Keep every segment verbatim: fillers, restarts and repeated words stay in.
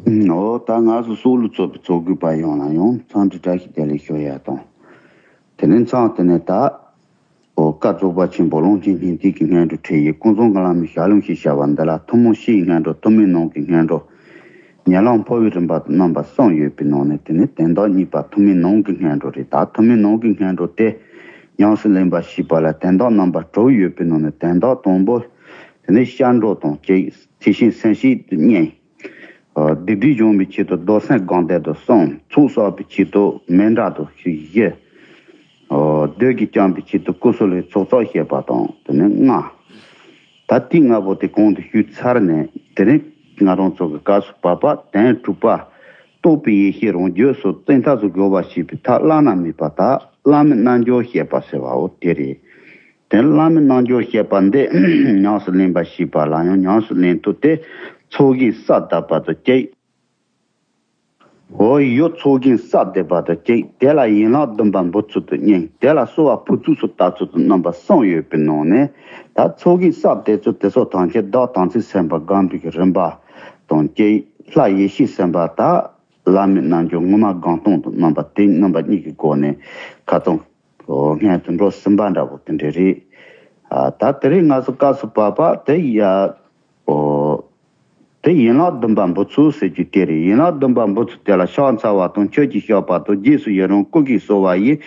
ཨོ་ད་ང་ཚོ་སྲོག་བླུ་ཚོགས་པའི་ཚོགས་དགོས་པ་ཡོངས་ལ་ཡང་འཚམས་འདྲི་བཀྲ་ཤིས་བདེ་ལེགས་ཞུ་ཡ་དང་། དེ་ནས་མཚམས་དེ་ནས་ད། ཨོ་བཀའ་རྫོགས་པ་ཆེན་པོ་ཀློང་ཆེན་སྙིང་ཐིག་གི་སྔོན་འགྲོ་ཁྲིད་ཡིག་ཀུན་བཟང་བཀའ་བླ་མའི་ཞལ་ལུང་ཞེས་བྱ་བ་འདི་ལ་ཐུན་མོང་ཕྱི་ཡི་སྔོན་འགྲོ། ཐུན་མིན་ནང་གི་སྔོན་འགྲོ། ཉེ་ལམ་འཕོ་བའི་རིམ་པ་དང་རྣམ་པ་གསུམ་ཡོད་པའི་ནང་ནས་དེ་ནི་དོན་དག་གཉིས་པ་ཐུན་མིན་ནང་གི་སྔོན་འགྲོ་རེད། ད་ཐུན་མིན་ནང་གི་སྔོན་འགྲོ་དེ་ཉམས་སུ་ལེན་པ་ཞེས་པ་ལ་དོན་དག་རྣམ་པ་དྲུག་ཡོད་པའི་ནང་ནས་དོན་དག་དང་པོ་དེ་ནི་སྐྱབས་འགྲོ་དང་གཅིག་དེ་བཞིན་སེམས་བསྐྱེད་དུ་གཉིས། སྡིག་སྒྲིབ་སྦྱོང་བའི་ཆེད་དུ་རྡོར་སེམས་སྒོམ་བཟླས་དང་གསུམ། ཚོགས་བསགས་པའི་ཆེད་དུ་མཎྜལ་དང་བཞི། བདུད་ཀྱིས་བསྐྱངས་པའི་ཆེད་དུ་ཀུ་སུ་ལུའི་ཚོགས་གཙོ་བཤད་པ་དང་དེ་ནི་ལྔ། ད་ལྟའི་ལྔ་པོ་དེ་གོང་དུ་ཞུས་ཚར་ནས་དེ་ནི་ང་རང་ཚོ་གི་སྐབས་སུ་བབ་པ་དོན་དྲུག་པ། རྟོགས་པའི་ཡེ་ཤེས་རང་རྒྱུད་སོགས་བཙན་ཐབས་སུ་དགོས་པ་ཞེས་པའི་ཐབས་བླ་ན་མེད་པ་དག་བླ་མེད་རྣལ་འབྱོར་བཤད་པ་ཟེར་བའོ་དེ་རེད། དེ་བླ་མེད་རྣལ་འབྱོར་བཤད་པ་འདི་ཉམས་སུ་ལེན་པ་ཞེས་པ་ལ་ཡང་ཉམས་སུ་ལེན་ཐབས་དེ་ཚོགས་ཞིང་ས་བརྡབ་པ་དང་གཅིག་འོ་ཡོད། ཚོགས་ཞིང་ས་བརྡབ་པ་དང་གཅིག་དེ་ལ་ཡན་ལག་བདུན་པ་འབུལ་ཚུལ་དང་གཉིས། དེ་ལ་གསོལ་བ་ཕུར་ཚུགས་སུ་བཏབ་ཚུལ་དང་རྣམ་པ་གསུམ་ཡོད་པའི་ནང་ནས་ད་ཚོགས་ཞིང་ས་བརྡབ་ཚུལ་དེ་སོགས་ཐམས་ཅད་བདག་དམ་ཚིག་སེམས་དཔའ་སྒོམ་པའི་རིམ་པ་དང་གཅིག་ལྷ་ཡེ་ཤེས་སེམས་དཔའ་དག་བླ་མེད་རྣལ་འབྱོར་ངོ་མ་སྒོམ་སྟངས་དང་རྣམ་པ་དེ་རྣམ་པ་གཉིས་ཀྱི་སྒོ་ནས་ཁ་ཚང་སྔོན་དུ་འགྲོ་ཟིན་པ་འདྲ་བོ་དེ་འདྲ་རེད། ད་དེ་རིང་ང་ཚོ་སྐབས་སུ་བབ་པ་དེ་ཡ། དེ་ཡན་ལག་བདུན་པ་འབུལ་ཚུལ་ཟེར་རྒྱུ་དེ་རེད། ཡན་ལག་བདུན་པ་འབུལ་ཚུལ་དེ་ལ་ཕྱག་འཚལ་བ་དང་ཆོས་ཀྱི་བཤགས་པ་དང་རྗེས་སུ་ཡི་རང་བསྐུལ་ཞིང་གསོལ་བ་ཡིས།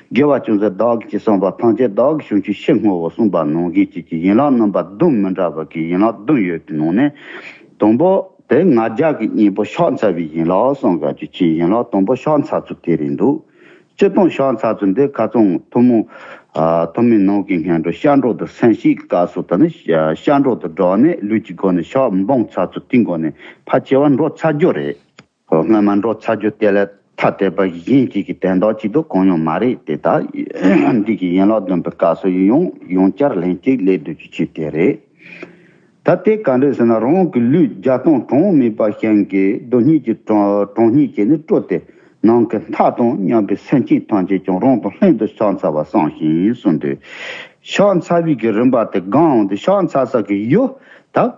དགེ་བ་ཅུང་ཟད་བདག་གིས་ཅི་བསམ་པ་ཐམས་ཅད་བདག་གི་བྱང་ཆུབ་ཕྱིར་བསྔོའོ་གསུངས་པ་ནང་བཞིན་བྱེད་ཀྱི་ཡན་ལག་རྣམ་པ་བདུན་མི་འདྲ་བ་གི་ཡན་ལག་བདུན་ཡོད་པའི་ནང་ནས། དང་པོ་དེ་ང་རྒྱལ་གྱི་གཉེན་པོ་ཕྱག་འཚལ་བའི་ཡན་ལག་གསུང་ག་རྒྱུ་ཆེ། ཡན་ལག་དང་པོ་ཕྱག་འཚལ་ཚུལ་དེ་རེད་འདུག་སྤྱིར་བཏང་ཕྱག་འཚལ་ཚུལ་འདི་ཁ་ཚང་ཐུན་མོང་། ཐུན་མིན་ནང་གི་སྔོན་འགྲོ་སྐྱབས་འགྲོ་དང་སེམས་བསྐྱེད་ཀྱི་སྐབས་སུ་ད་ནི་སྐྱབས་འགྲོ་དང་སྦྲགས་ནས་ལུས་ཀྱི་སྒོ་ནས་ཕྱག་འབུམ་འཚལ་ཚུལ་དེའི་སྒོ་ནས་ཕལ་ཆེ་བ་འགྲོ་ཚར་རྒྱུ་རེད། སྔོན་མ་འགྲོ་ཚར་རྒྱུ་དེ་ལས་ཐ་དད་པ་གཞན་གཅིག་གི་དོན་དག་གཅིག་ཏུ་གང་ཡང་མ་རེད་དེ། ད་འདི་གི་ཡན་ལག་བདུན་པའི་སྐབས་སུ་ཡང་ཡང་བསྐྱར་ལན་གཅིག་ལས་སྡོད་རྒྱུ་ཆེ་དེ་རེད། ད་དེ་ག་འདྲ་ཟེར་ན་རང་གི་ལུས་བརྒྱ་སྟོང་གྲངས་མེད་པ་ཞིང་གི་སྡུག་བསྔལ་གྱི་གྲངས་གྲངས་སྙེད་ཀྱིས་ནི་དཀྲོལ་ཏེ་ནང་གི་མཐའ་དང་མཉམ་པའི་སེམས་ཅན་ཐམས་ཅད་ཀྱང་རང་དང་ལྷན་དུ་ཕྱག་འཚལ་བ་བསམ་ཞིང་གསུངས་ཏེ། ཕྱག་འཚལ་བའི་གི་རིམ་པ་དེ་སྒོམ་འོང་དུས་ཕྱག་འཚལ་ས་གི་ཡུལ་ད།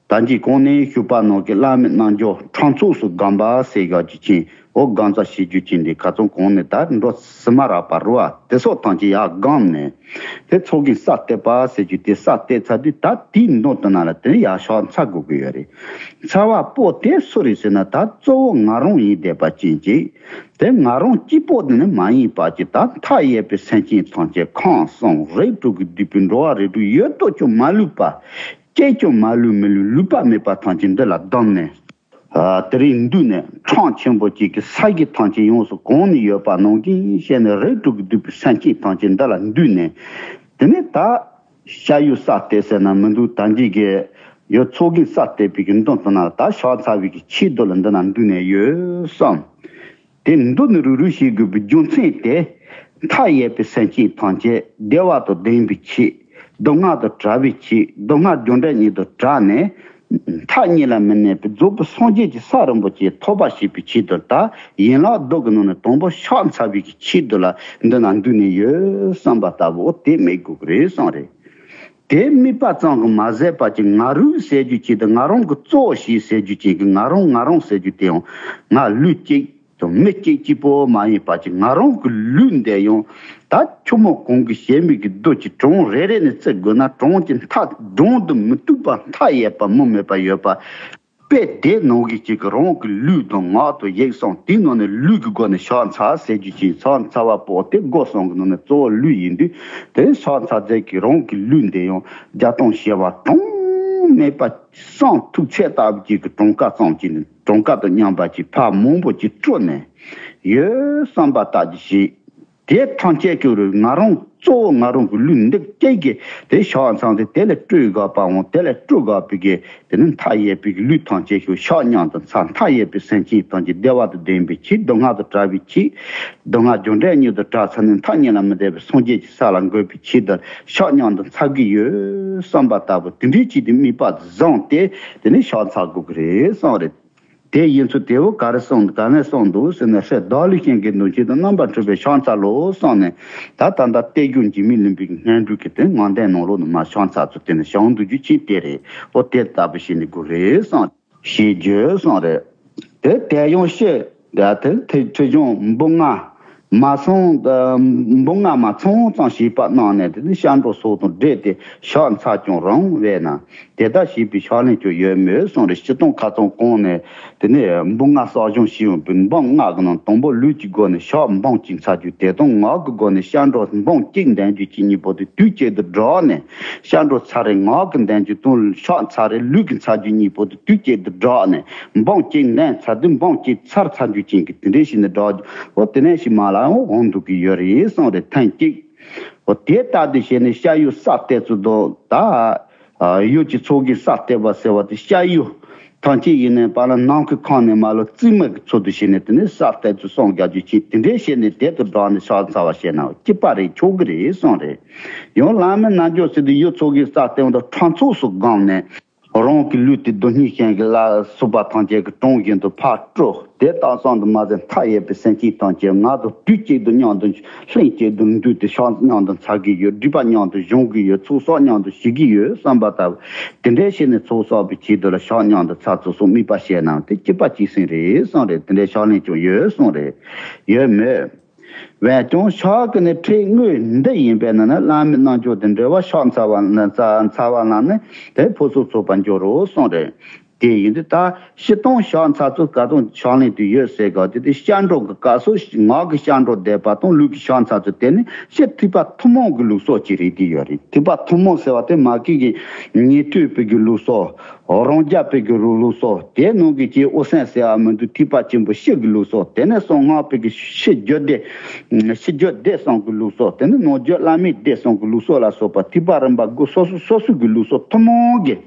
ད་གིན་གོང་ནས་ཞུས་པ་ནང་གི་བླ་མེད་རྣལ་འབྱོར་གྲངས་ཚོགས་སུ་སྒོམ་པ་ཟེར་ཡག་རྒྱུ་ཆེན། འོ་སྒོམ་རྩ་ཞེས་རྒྱུ་ཆེན་འདི་ཁ་ཚང་གོང་ནས་ད་འགྲོ་སི་མ་རག་པ་རུ་བ་དེ་སོགས་ཐམས་ཅད་ཡར་སྒོམ་ནས། དེ་ཚོགས་ཀྱི་ས་བརྡབ་པ་ཟེར་རྒྱུ་དེ་ས་བརྡབ་ཚར་དུས་ད་དེའི་མདུན་དུ་ན་ལ་དེ་ཡར་ཕྱག་འཚལ་དགོས་ཀྱི་ཡོད་རེད། འཚལ་བ་པོ་དེ་སུ་རེད་ཟེར་ན་ད་གཙོ་བོ་ང་རང་ཡིན་བསྡད་པ་ཅན་གྱིས། དེ་ང་རང་གཅིག་པོ་དེ་ནི་མ་ཡིན་པ་ཅིག་ད་མཐའ་ཡས་པའི་སེམས་ཅན་ཐམས་ཅད་ཁམས་གསུམ་རིགས་དྲུག་གི་བསྡུས་པའི་འགྲོ་བ་རིགས་དྲུག་ཡོད་དོ་ཅོག་མ་ལུས་པ། སྐྱེས་ཀྱང་མ་ལུས་མི་ལུས་ལུས་པ་མེད་པ་ཐམས་ཅད་འདི་ལ་བསྡམས་ནས། དེ་རིང་འདུས་ནས་ཁྲོམ་ཆེན་པོ་གཅིག་གི་ས་གཞི་ཐམས་ཅད་ཡོངས་སུ་གང་ནས་ཡོད་པ་ནང་བཞིན་བཤད་ནས་རིགས་དྲུག་གིས་བསྡུས་པའི་སེམས་ཅན་ཐམས་ཅད་འདི་ལ་འདུས་ནས། དེ་ནས་ད་ཤ་ཡུ་ས་བརྡབ་ཟེར་ན་མི་འདུག་ད་འདི་གི་ཡོད་ཚོགས་ཀྱི་ས་བརྡབ་པའི་གི་མདུན་དུ་ན་ད་ཕྱག་འཚལ་བའི་གི་ཆེད་དུ་ལ་འདི་ན་འདུས་ནས་ཡོད་བསམ། དེ་མདུན་ནས་རུག་རུག་བྱེད་དགོས་པའི་རྒྱུ་མཚན་དེ། མཐའ་ཡས་པའི་སེམས་ཅན་ཐམས་ཅད་བདེ་བ་དང་ལྡན་པའི་ཆེད། སྡུག་བསྔལ་དང་བྲལ་བའི་ཆེད། སྡུག་བསྔལ་རྒྱུ་འབྲས་གཉིས་དང་བྲལ་ནས། མཐའ་གཉིས་ལ་མི་གནས་པའི་རྫོགས་པའི་སངས་རྒྱས་ཀྱི་ས་རིན་པོ་ཆེ་ཐོབ་པ་བྱེད་པའི་ཆེད་དུ་ད་ཡན་ལག་བདུན་གྱི་ནང་ནས་དང་པོ་ཕྱག་འཚལ་བའི་གི་ཆེད་དུ་ལ་འདི་ན་འདུས་ནས་ཡོད་བསམ་པ་ལྟ་བུ་དེ་དམིགས་དགོས་ཀྱི་རེད་བསམ་རེད། དེ་དམིགས་པ་ཙམ་གྱིས་མ་ཟད་པ་ཅིག་ང་རུ་ཟེར་རྒྱུ་ཅིག་དང་ང་རང་གི་གཙོ་བོ་ཞེས་ཟེར་རྒྱུ་ཅིག་གི་ང་རང་ང་རང་ཟེར་རྒྱུ་དེ་ཡང་ང་ལུས་གཅིག་དང་མི་གཅིག་གཅིག་པོ་མ་ཡིན་པ་ཅིག་ང་རང་གི་ལུས་འདི་ཡང་ད་ཆུ་མོ་གང་གི་ཞལ་མིག་གི་རྡོ་གཅིག་གྲངས་རེ་རེ་ནས་བརྩི་དགོས་ན་གྲངས་ཀྱི་མཐའ་གྲངས་དུ་མི་གཏུགས་པ་མཐའ་ཡས་པ་མུ་མེད་པ་ཡོད་པ། དཔེ་དེ་ནང་གི་གཅིག་གི་རང་གི་ལུས་དང་ངག་དང་ཡིད་གསུམ་དེའི་ནང་ནས་ལུས་ཀྱི་སྒོ་ནས་ཕྱག་འཚལ་ཟེར་རྒྱུ་ཅིག་ཕྱག་འཚལ་བ་པོ་དེ་སྒོ་གསུམ་གྱི་ནང་ནས་གཙོ་བོ་ལུས་ཡིན་དུས་དེ་ཕྱག་འཚལ་མཛད་ཀྱི་རང་གི་ལུས་འདི་ཡང་བརྒྱ་སྟོང་བྱེ་བ་གྲངས་མེད་པ་བསམ་ཐུབ་ཚད་ལྟ་བུ་ཅིག་གི་གྲངས་ཀ་ཙམ་ཅིག་ནས་གྲངས་ཀ་དང་མཉམ་པ་ཅིག་ཕར་མང་པོ་ཅིག་སྤྲོད་ནས་ཡོད་བསམ་པ་ལྟ་ཅི་ཞིག་དེ་ཐམས་ཅད་ཀྱི་རུ་ང་རང་གཙོ་བོ་ང་རང་གི་ལུས་འདི་སྐྱེ་གི་དེ་ཕྱག་འཚལ་ཏེ་དེ་ལས་སྤྲོད་དགོས་པའང་དེ་ལས་སྤྲོད་དགོས་པའི་གི་དེ་ནི་མཐའ་ཡས་པའི་གི་ལུས་ཐམས་ཅད་ཞུ་ཕྱག་སྙིང་དུ་འཚལ། མཐའ་ཡས་པའི་སེམས་ཅན་ཐམས་ཅད་བདེ་བ་དང་ལྡན་པའི་ཆེད། སྡུག་བསྔལ་དང་བྲལ་བའི་ཆེད། སྡུག་བསྔལ་རྒྱུ་འབྲས་གཉིས་དང་བྲལ་ཚར་ནས་མཐའ་གཉིས་ལ་མི་ལྟོས་པའི་སངས་རྒྱས་ཀྱི་ས་ལ་འགོད་པའི་ཆེད་དུ་ཕྱག་སྙིང་དུ་འཚལ་གི་ཡོད་བསམ་པ་ལྟ་བུ་དེ་འདྲའི་ཆེད་དུ་དམིགས་པ་བཟུང་སྟེ་དེ་ནི་ཕྱག་འཚལ་དགོས་ཀྱི་རེད་གསུངས་རེད། དེ་ཡིན་ཚུལ་དེ་བོ་ག་རེ་གསུངས་ག་ནས་གསུངས་འདུག་ཟེར་ན། ཧྲཱིཿདཱ་ལུས་ཅན་གྱི་གདོན་ཆེན་དུ་རྣམ་པར་འཁྲུལ་པའི་ཕྱག་འཚལ་ལོ་གསུངས་ནས། ད་ད་ལྟ་གཏེར་གཞུང་འཇིགས་མེད་གླིང་པའི་སྔོན་འགྲོའི་གི་དེ་ངག་འདོན་ནང་ལོགས་ནས་མར་ཕྱག་འཚལ་ཚུལ་དེ་ནི་བྱང་དུ་རྒྱུ་ཆེན་དེ་རེད། འོ་དེ་ལྟ་བུ་ཞིག་ནི་དགོས་རེད་གསུངས། ཞེས་བརྗོད་གསུངས་རེད། དེ་དེ་ཡང་ཕྱི་དེ་ཁྲི་གཞུང་འབུམ་ལྔ་མ་ཚང་འབུམ་ལྔ་མ་ཚང་ཙམ་ཞིག་པ་གནང་ནས། དེ་ནི་སྐྱབས་འགྲོ་སོགས་དང་འབྲེལ་ཏེ་ཕྱག་འཚལ་ཀྱང་རུང་བས་ན། དེ་ལྟར་བྱས་པའི་ཕྱག་ལེན་ཀྱང་ཡོད་མོད་གསུངས་རེད། སྤྱིར་བཏང་ཁ་སང་གོང་ནས་དེ་ནས་འབུམ་ལྔ་གསག་སྦྱོང་ཞུས་ཡོང་བའི་འབུམ་ལྔ་གི་ནང་དང་པོ་ལུས་ཀྱི་སྒོ་ནས་ཕྱག་འབུམ་གཅིག་འཚལ་རྒྱུ་དེ་དང་། ངག་གི་སྒོ་ནས་སྐྱབས་འགྲོ་འབུམ་གཅིག་འདོན་རྒྱུ་གཅིག་གཉིས་པོ་དེ་དུས་གཅིག་ཏུ་བསྒྲགས་ནས། སྐྱབས་འགྲོ་ཚར་རེ་ངག་གི་འདོན་རྒྱུ་དང་ཕྱག་ཚར་རེ་ལུས་ཀྱི་འཚལ་རྒྱུ་གཉིས་པོ་དེ་དུས་གཅིག་ཏུ་བསྒྲགས་ནས། འབུམ་གཅིག་འདོན་ཚར་དུས་འབུམ་གཅིག་ཚར་ཚར་རྒྱུ་ཅན་གྱི་དེ་འདྲའི་ཞིག་ནས་བསྒྲགས་རྒྱུ། འོ་དེ་ནས་ཞིག་མ་ལ་འོང་འདུག་གི་ཡོད་རེད་གསུངས་རེད། ཐེངས་གཅིག་འོ་དེ་ལྟར་དུ་བྱས་ནས་ཤ་ཡུ་ས་གཏད་ཚུལ་དང་། ད་ཡུལ་གྱི་ཚོགས་ཀྱི་ས་གཏད་པ་ཟེར་བ་དེ་ཤ་ཡུ་ཐམས་ཅད་ཡིན་ནས་པ་ལ་ནམ་མཁའི་ཁམས་ནས་མ་ལོ་རྩིབ་མ་གི་ཚུལ་དུ་བྱས་ནས། དེ་ནས་ས་གཏད་ཚུལ་གསུམ་རྒྱག་རྒྱུ་ཅིག་དེ་འདྲའི་བྱས་ནས་དེ་ལྟར་བསྒྲགས་ནས་ཕྱག་འཚལ་བ་བྱས་ན་སྐྱིད་པ་རེད། ཆོག་གི་རེད་གསུངས་རེད། ཡང་བླ་མའི་རྣལ་འབྱོར་ཟེར་དུས་ཡུལ་ཚོགས་ཀྱི་ས་གཏད་པ་དང་ཕྲེང་ཚེགས་སུ་བསྒོམས་ནས། རང་གི་ལུས་དེ་སྡུག་བསྔལ་ཞེན་གྱི་ལ་སོགས་པ་ཐམས་ཅད་ཀྱི་གྲོང་བཞིན་དུ་ཕར་སྤྲོ། དེ་ལྟ་ཙམ་དུ་མ་ཟད་མཐའ་ཡས་པའི་སེམས་ཅན་ཐམས་ཅད་ང་དང་དུས་གཅིག་ཏུ་མཉམ་དུ་ལྷན་ཅིག་ཏུ་འདུས་ཏེ་ཕྱག་མཉམ་དུ་འཚལ་གྱི་ཡོད། སྒྲིབ་པ་མཉམ་དུ་སྦྱང་གི་ཡོད། ཚོགས་བསགས་མཉམ་དུ་བྱེད་ཀྱི་ཡོད་བསམ་པ་ལྟ་བུ། དེ་འདྲའི་ཞིག་ནས་ཚོགས་བསགས་པའི་ཆེད་དུ་ལ་ཕྱག་མཉམ་དུ་འཚལ་ཚུལ་སོགས་དམིགས་པ་བཤད་ན་དེ་སྐྱིད་པ་གཅིག་སེང་རེད་གསུངས་རེད། དེ་འདྲའི་ཕྱག་ལེན་ཀྱང་ཡོད་གསུངས་རེད། ཡོད་མོད། འོན་ཀྱང་ཕྱག་གི་ནི་ཕྲད་དངོས་འདི་ཡིན་པས་ན་ནི། བླ་མའི་རྣལ་འབྱོར་དང་འབྲེལ་བར་ཕྱག་འཚལ་བ་ནི་འཚལ་བ་ལ་ནི་དེ་ཕུན་སུམ་ཚོགས་པར་འགྱུར་རོ་གསུངས་རེད། དེ་ཡིན་དུས་ད་སྤྱིར་བཏང་ཕྱག་འཚལ་ཚུལ་ག་དང་ཕྱག་ལེན་དུ་ཡོད་ཟེར་ག་དེ་དེ་སྐྱབས་འགྲོ་གི་སྐབས་སུ་ངག་གི་སྐྱབས་འགྲོ་བཟླས་པ་དང་ལུས་ཀྱི་ཕྱག་འཚལ་ཚུལ་དེ་ནི་སྤྱིར་ཐེག་པ་ཐུན་མོང་གི་ལུགས་སྲོལ་ཅིག་རེད་དེ་ཡོད་རེད། ཐེག་པ་ཐུན་མོང་ཟེར་བ་དེ་མ་གི་གི་ཉན་ཐོས་པའི་གི་ལུགས་སྲོལ། རང་རྒྱལ་པའི་གི་རུ་ལུགས་སྲོལ། དེ་ནང་གི་ཀྱི་དབུ་སེམས་ཟེར་བ་མི་འདུག་ཐེག་པ་ཆེན་པོ་སྤྱི་གི་ལུགས་སྲོལ། དེ་ནས་གསང་སྔགས་པའི་གི་ཕྱི་རྒྱུད་སྡེ། ཕྱི་རྒྱུད་སྡེ་གསུམ་གི་ལུགས་སྲོལ། དེ་ནས་ནང་རྒྱུད་བླ་མེད་སྡེ་གསུམ་གི་ལུགས་སྲོལ་ལ་སོགས་པ་ཐེག་པ་རིམ་པ་དགུ་སོ་སོ་སོ་སོ་གི་ལུགས་སྲོལ་ཐུན་མོང་གི།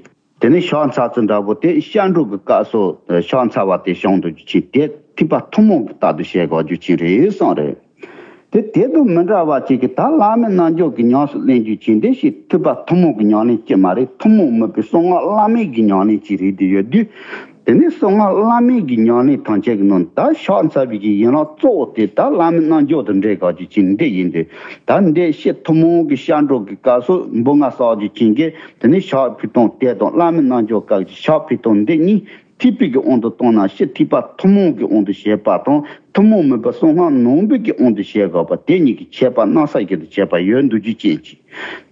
དེ་ནས་ཕྱག་འཚལ་ཚུལ་འདྲ་པོ་དེ་སྐྱབས་འགྲོ་གི་སྐབས་སུ་ཕྱག་འཚལ་བ་དེ་བྱུང་དུ་རྒྱུ་ཅན་དེ་ཐེག་པ་ཐུན་མོང་གི་ལྟར་དུ་བྱེད་དགོས་རྒྱུ་ཅན་རེད་གསུངས་རེད། དེ་དེ་དང་མི་འདྲ་བ་ཅིག་གིས་ད་བླ་མའི་རྣལ་འབྱོར་གྱི་ཉམས་སུ་ལེན་རྒྱུ་ཅན་དེ་ཞིག་ཐེག་པ་ཐུན་མོང་གི་ཉམས་ལེན་ཅིག་མ་རེད། ཐུན་མོང་མིན་པའི་གསང་སྔགས་བླ་མེད་ཀྱི་ཉམས་ལེན་ཅིག་རེད་དེ་ཡོད་དུས། དེ་ནས་གསང་སྔགས་བླ་མེད་ཀྱི་ཉམས་ལེན་ཐམས་ཅད་ཀྱི་ནང་ད་ཕྱག་འཚལ་བའི་གི་ཡན་ལག་གཙོ་བོ་དེ་ད་བླ་མའི་རྣལ་འབྱོར་དང་འབྲེལ་དགོས་རྒྱུ་ཅན་འདི་ཡིན་དུས། ད་འདི་སྤྱིར་ཐུན་མོང་གི་སྐྱབས་འགྲོ་གི་སྐབས་སུ་འབུམ་ལྔ་བསགས་རྒྱུ་ཅན་གྱི་དེ་ནས་ཕྱག་ཕུལ་སྟངས་དེ་དང་བླ་མའི་རྣལ་འབྱོར་སྐབས་ཀྱི་ཕྱག་ཕུལ་སྟངས་འདི་གཉིས། ཐེག་པའི་གི་དབང་དུ་བཏང་ན་སྤྱིར་ཐེག་པ་ཐུན་མོང་གི་དབང་དུ་བྱེད་པ་དང་། ཐུན་མོང་མིན་པ་གསང་སྔགས་ནང་པའི་གི་དབང་དུ་བྱེད་དགོས་པ་དེ་གཉིས་ཀྱི་ཁྱད་པར་སྣང་ས་བཞིན་དུ་ཁྱད་པར་ཡོད་འདུག་རྒྱུ་ཅན་གྱི།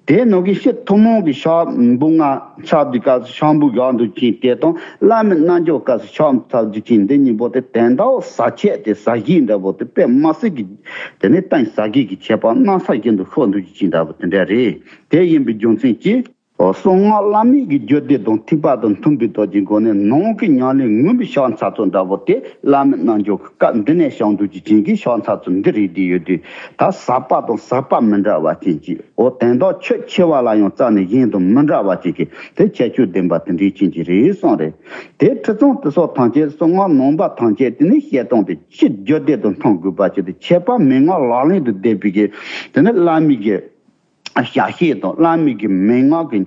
དེ་ནང་གི་སྤྱིར་ཐུན་མོང་གི་ཕྱག་འབུམ་ལྔ་འཚལ་དུས་སྐབས་སུ་ཕྱག་འབུམ་བཞག་འདུག་ཅན་དེ་དང་། བླ་མའི་རྣལ་འབྱོར་སྐབས་སུ་ཕྱག་འཚལ་རྒྱུ་ཅན་འདི་གཉིས་པོ་དེ་དོན་དག་ཟབ་ཁྱད་དེ་ཟབ་ཞི་འདྲ་པོ་དེ་དཔེ་མི་སྲིད་ཀྱི། དེ་ནས་གཏིང་ཟབ་ཞི་གི་ཁྱད་པར་སྣང་ས་བཞིན་དུ་ཤོར་འདུག་རྒྱུ་ཅན་འདྲ་པོ་དེ་འདྲ་རེད། དེ་ཡིན་པའི་རྒྱུ་མཚན་གྱིས། འོ། གསང་སྔགས་བླ་མེད་ཀྱི་རྒྱུད་སྡེ་དང་ཐེག་པ་དང་མཐུན་པའི་སྟོབས་ཀྱི་སྒོ་ནས་ནང་གི་ཉམས་ལེན་ངོ་མའི་ཕྱག་འཚལ་ཚུལ་འདྲ་པོ་དེ་བླ་མའི་རྣལ་འབྱོར་གྱི་སྐབས་འདི་ནས་བྱུང་འདུག་རྒྱུ་ཅན་གྱི་ཕྱག་འཚལ་ཚུལ་འདི་རེད་དེ་ཡོད་དུས། ད་ཟབ་པ་དང་ཟབ་པ་མི་འདྲ་བ་ཅན་གྱི། འོ། དོན་དག་ཆོས་ཆེ་བ་ལ་ཡང་རྩ་ནས་གཞན་དང་མི་འདྲ་བ་ཅན་གྱི་དེ་ཁྱད་ཆོས་ལྡན་པ་དེ་འདྲའི་ཅན་གྱི་རེད་གསུངས་རེད། དེ་ཁྲིད་སྟངས་དེ་སོགས་ཐམས་ཅད་གསང་སྔགས་ནང་པ་ཐམས་ཅད་དེ་ནི་བཤད་སྟངས་དེ་སྤྱིར་རྒྱུད་སྡེ་དང་མཐུན་དགོས་པ་ཅིག་དང་། ཁྱད་པར་མན་ངག་ལག་ལེན་དུ་བསྡད་པའི་གི་དེ་ནི་བླ་མའི་གི། བྱ་བྱེད་དང་བླ་མའི་གི་མན་ངག་གི་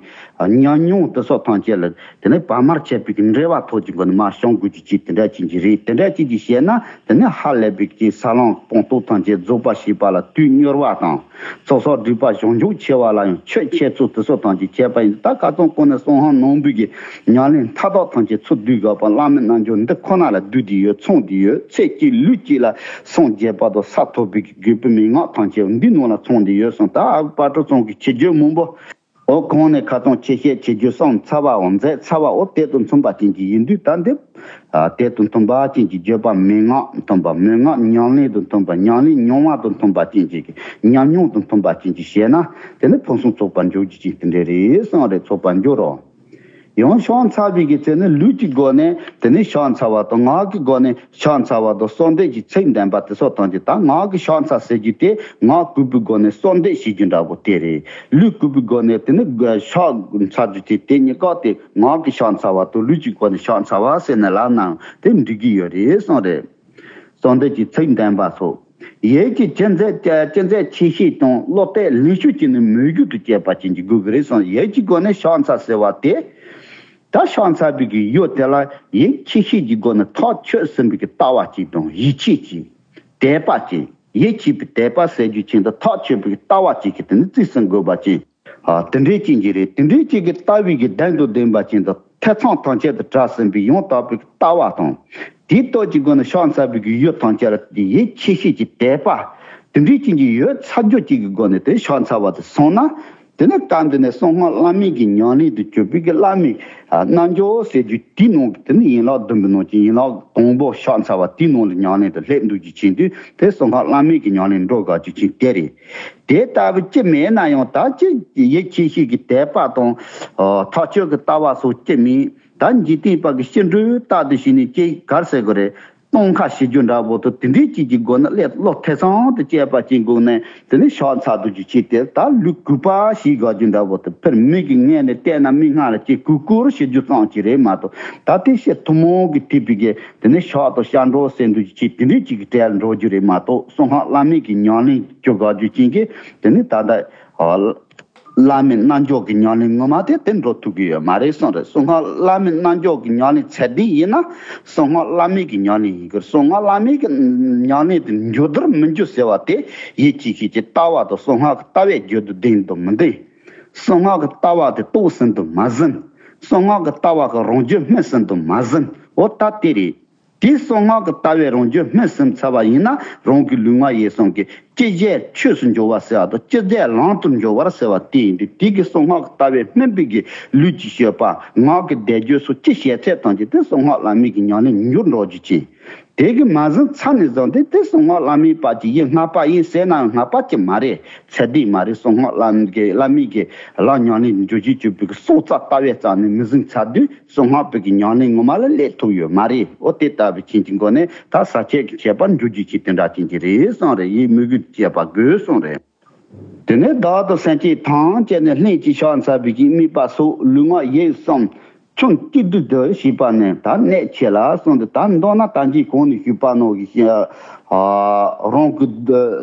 ཉམས་མྱོང་དེ་སོགས་ཐམས་ཅད་ལ་དེ་ནས་བར་མར་ཆད་པའི་གི་འབྲེལ་བ་ཐོག་གི་སྒོ་ནས་མར་བྱུང་དགོས་ཀྱི་ཅིག་དེ་འདྲ་ཅན་གྱི་རེད། དེ་འདྲ་ཅན་གྱི་བཤད་ན་དེ་ནས་ཧ་ལས་པའི་གི་ས་ལམ་སྤངས་རྟོགས་ཐམས་ཅད་རྫོགས་པ་ཞེས་པ་ལ་དུས་མྱུར་བ་དང་། ཚོགས་བསགས་སྒྲིབ་པ་སྦྱང་འཇུག་ཆེ་བ་ལ་ཡང་ཆོས་ཆེ་ཚུལ་དེ་སོགས་ཐམས་ཅད་ཁྱད་པར་ཡིན། ད་ཁ་སང་གོང་ནས་གསང་སྔགས་ནང་པའི་གི་ཉམས་ལེན་མཐའ་དག་ཐམས་ཅད་ཚུར་བསྡུས་དགོས་པ་བླ་མའི་རྣལ་འབྱོར་འདི་ཁོ་ན་ལ་བསྡུས་ཏེ་ཡོད། ཚང་སྟེ་ཡོད། ཚེ་གཅིག་ལུས་གཅིག་ལ། སངས་རྒྱས་པ་དང་ས་ཐོབ་པའི་དགོས་པའི་མན་ངག་ཐམས་ཅད་འདི་ནང་ལ་ཚང་སྟེ་ཡོད་གསུངས། ད་ཨ་ཁུ་དཔལ་སྤྲུལ་ཚང་གི་ཆེ་བརྗོད་མང་པོ། འོ། གོང་ནས་ཁ་སང་ཆེ་བཤད་ཆེ་བརྗོད་གསུངས་ཚར་བའོ། མཛད་ཚར་བའོ། དེ་དང་མཚུངས་པ་ཅན་གྱི་ཡིན་དུས། ད་འདི་ཨ་དེ་དང་མཐུན་པ་ཅན་གྱི་བརྗོད་པ་མན་ངག་མཐུན་པ། མན་ངག་ཉམས་ལེན་དང་མཐུན་པ། ཉམས་ལེན་མྱོང་བ་དང་མཐུན་པ་ཅན་གྱི། ཉམས་མྱོང་དང་མཐུན་པ་ཅན་གྱི་བཤད་ན་དེ་ནི་ཕུན་སུམ་ཚོགས་པར་འགྱུར་རྒྱུ་ཅན་དེ་འདྲ་རེད་གསུངས་རེད། ཚོགས་པར་འགྱུར་རོ། ཡང་ཕྱག་འཚལ་བའི་གི་ཚེ་ནི་ལུས་ཀྱི་སྒོ་ནས་དེ་ནས་ཕྱག་འཚལ་བ་དང་། ངག་གི་སྒོ་ནས་ཕྱག་འཚལ་བ་དང་། གསོལ་འདེབས་ཀྱི་ཚིག་འདོན་པ་དེ་སོགས་དང་། ཅི་ད་ངག་གི་ཕྱག་འཚལ་ཟེར་རྒྱུ་དེ་ངག་གུས་པའི་སྒོ་ནས་གསོལ་འདེབས་ཞུ་རྒྱུ་འདྲ་པོ་དེ་རེད། ལུས་གུས་པའི་སྒོ་ནས་དེ་ནི་ཕྱག་འཚལ་རྒྱུ་དེ་དེ་གཉིས་ཀ་དེ་ངག་གི་ཕྱག་འཚལ་བ་དང་ལུས་ཀྱི་སྒོ་ནས་ཕྱག་འཚལ་བ་ཟེར་ནས་ལབ་ནའང་དེ་འགྲིག་གི་ཡོད་རེད་གསུངས་རེད། གསོལ་འདེབས་ཀྱི་ཚིག་འདོན་པ་སོགས། ཡིད་ཀྱི་ཅི་མཛད་ཅི་མཛད་ཆེ་བཤད་དང་། བློ་གཏད་ལེགས་ཤོམ་གྱིས་ནི་མོས་གུས་དང་བཅས་པ་ཅན་གྱི་དགོས་ཀྱི་རེད་གསུངས། ཡིད་ཀྱི་སྒོ་ནས་ཕྱག་འཚལ་ཟེར་བ་དེ། ད་ཕྱག་འཚལ་བའི་གི་ཡུལ་དེ་ལ་ཡིད་ཆེས་བཤད་ཀྱི་སྒོ་ནས་ཐག་ཆོད་ཟིན་པའི་གི་ལྟ་བ་ཅིག་དང་ཡིད་ཆེས་ཅིག་དད་པ་ཅིག་ཡིད་ཆེས་པའི་དད་པ་ཟེར་རྒྱུ་ཅན་དང་ཐག་ཆོད་པའི་གི་ལྟ་བ་ཅིག་གིས་དེ་ནི་རྩིས་ཟིན་དགོས་པ་ཅན། ཨ། དེ་འདྲའི་ཅན་གྱི་རེད། དེ་འདྲའི་ཅན་གྱི་ལྟ་བའི་གི་གདེང་དང་ལྡན་པ་ཅན་དང་ ཐེ་ཚོམ་ཐམས་ཅད་དུ་བྲལ་ཟིན་པའི་ཡང་དག་པའི་ལྟ་བ་དང་། དེའི་སྟོབས་ཀྱི་སྒོ་ནས་ཕྱག་འཚལ་བའི་ཡུལ་ཐམས་ཅད་ལ་ཡིད་ཆེས་ཤེས་ཀྱི་དད་པ། དེ་འདྲའི་ཅན་གྱི་ཡོད་ཚད་རྒྱུ་གཅིག་གི་སྒོ་ནས་དེ་ཕྱག་འཚལ་བ་དེ་སོང་ན། དེ་ནས་སྐབས་འདི་ནས་གསང་སྔགས་བླ་མེད་ཀྱི་ཉམས་ལེན་དུ་གྱུར་པའི་གི་བླ་མའི་རྣལ་འབྱོར་ཟེར་རྒྱུ་དེའི་ནང་གི་དེ་ནི་ཡན་ལག་བདུན་པའི་ནང་གི་ཡན་ལག་དང་པོ་ཕྱག་འཚལ་བ་དེའི་ནང་ལ་ཉམས་ལེན་དུ་སླེབས་འདུག་རྒྱུ་ཅན་དུས་དེ་གསང་སྔགས་བླ་མེད་ཀྱི་ཉམས་ལེན་འགྲོ་དགོས་རྒྱུ་ཅན་དེ་རེད། དེ་ལྟ་བུ་ཅི་མེད་ན་ཡང་ད་ཅི་ཡིད་ཆེས་ཤེས་ཀྱི་དད་པ་དང་། ཐག་ཆོད་ཀྱི་ལྟ་བ་སོགས་ཅི་མེད། ད་འཇིག་རྟེན་པ་གི་སྐྱེ་འགྲོའི་རྟགས་དེ་བྱས་ནས་ཅི་གར་ཟེར་དགོས་རེད། སྟོན་ཁ་ཞུ་རྒྱུ་འདྲ་པོ་དང་དེ་འདྲའི་ཅིག་གི་སྒོ་ནས་སླེབས་བློ་ཐེ་ཚོམ་དུ་སྐྱེས་པ་ཅིག་སྒོ་ནས་དེ་ནས་ཕྱག་འཚལ་དུ་རྒྱུ་ཅིག་དེ་ད་ལུས་གུས་པ་ཞིག་དགོས་རྒྱུ་འདྲ་པོ་དང་ཕར་མིག་གི་ངོས་ནས་བལྟས་ན་མིག་སྔ་ལ་ཅིག་གུས་བཀུར་ཞུ་རྒྱུ་ཙམ་ཅིག་རེད་མ་གཏོགས། ད་དེ་ཕྱིར་ཐུན་མོང་གི་ཐེག་པའི་གི་དེ་ནས་ཕྱག་དང་ཕྱག་འགྲོ་ཟེར་འདུག་རྒྱུ་ཅིག་དེ་འདྲའི་ཅིག་གི་གྲལ་འགྲོ་རྒྱུ་རེད་མ་གཏོགས། གསང་སྔགས་བླ་མེད་ཀྱི་ཉམས་ལེན་བྱེད་དགོས་རྒྱུ་ཅན་གྱི་དེ་ནས་ད་ལྟ་བླ་མའི་རྣལ་འབྱོར་གྱི་ཉམས་ལེན་ངོ་མ་དེ་དེ་འགྲོ་ཐུབ་ཀྱི་ཡོད་མ་རེད་གསུངས་རེད། གསང་སྔགས་བླ་མའི་རྣལ་འབྱོར་གྱི་ཉམས་ལེན་ཚད་ལྡན་ཡིན་ན་གསང་སྔགས་བླ་མེད་ཀྱི་ཉམས་ལེན་ཡིན་དགོས། གསང་སྔགས་བླ་མེད་ཀྱི་ཉམས་ལེན་དེ་འགྱུར་བདར་མི་འགྱུར་ཟེར་བ་དེ་ཡིད་ཆེས་ཤེས་ཀྱི་ལྟ་བ་དང་གསང་སྔགས་ཀྱི་ལྟ་བས་བརྗོད་དུ་ལྡན་དང་མི་ལྡན། གསང་སྔགས་ཀྱི་ལྟ་བ་དེ་རྟོགས་ཟིན་དང་མ་ཟིན། གསང་སྔགས་ཀྱི་ལྟ་བ་གི་རང་རྒྱུད་སྨིན་ཟིན་དང་མ་ཟིན། འོ་ད་དེ་རེད། དེའི་གསང་སྔགས་ཀྱི་ལྟ་བའི་རང་རྒྱུད་སྨིན་ཟིན་ཚར་བ་ཡིན་ན་རང་གི་ལུས་ངག་ཡིད་གསུམ་གྱི་ཅི་བྱས་ཆོས་སུ་འགྱུར་བ་ཟེར་བ་དང་ཅི་བྱས་ལམ་དུ་འགྱུར་བར་ཟེར་བ་དེ་ཡིན་དུས། དེ་གི་གསང་སྔགས་ཀྱི་ལྟ་བའི་སྨིན་པའི་གི་ལུས་ཀྱི་སྤྱོད་པ། ངག་གི་བཟླས་བརྗོད་སོགས་ཅི་བྱས་ཚད་ཐམས་ཅད་དེ་གསང་སྔགས་བླ་མེད་ཀྱི་ཉམས་ལེན་འགྱུར་འགྲོ་རྒྱུ་ཅན། དེ་གི་མ་ཟིན་ཚར་ནས་བཟུང་སྟེ་དེ་གསང་སྔགས་བླ་མེད་པ་ཅིག་ཡིན་སྔགས་པ་ཡིན་ཟེར་ན་སྔགས་པ་ཅིག་མ་རེད། ཚད་ལྡན་མ་རེད། གསང་སྔགས་བླ་མེད་ཀྱི་བླ་མེད་ཀྱི་ལམ་ཉམས་ལེན་འགྱུར་བྱེད་གཅོད་པའི་གི་སྲོག་རྩ་ལྟ་བའི་རྩ་ནས་མི་ཟིན་ཚར་དུས། གསང་སྔགས་པའི་གི་ཉམས་ལེན་ངོ་མ་ལ་སླེབས་ཐུབ་ཡོད་མ་རེད། འོ་དེ་ལྟ་བུ་ཅན་གྱི་སྒོ་ནས་ད་ཟག་བཅས་ཀྱི་ཁྱད་པར་འགྱུར་རྒྱུ་ཅིག་དེ་འདྲ་ཅན་གྱི་རེད་གསུངས་རེད། ཡིད་མོས་གུས་བྱེད་པ་དགོས་གསུངས་རེད། དེ་ནས་བདག་དང་སེམས་ཅན་ཐམས་ཅད་ནི། ལྷན་ཅིག་ཕྱག་འཚལ་བའི་གི་དམིགས་པ་སོགས། ལུས་ངག་ཡིད་གསུམ་ཁྱོད་གཅིག་བསྡུས་དུ་བྱས་པ་ནི། ད་གནད་ཆེ་ལ་གསུངས་ཏེ། ད་མདོར་ན་ད་གིན་གོང་ནས་ཞུས་པ་ནང་བཞིན། རང་གི་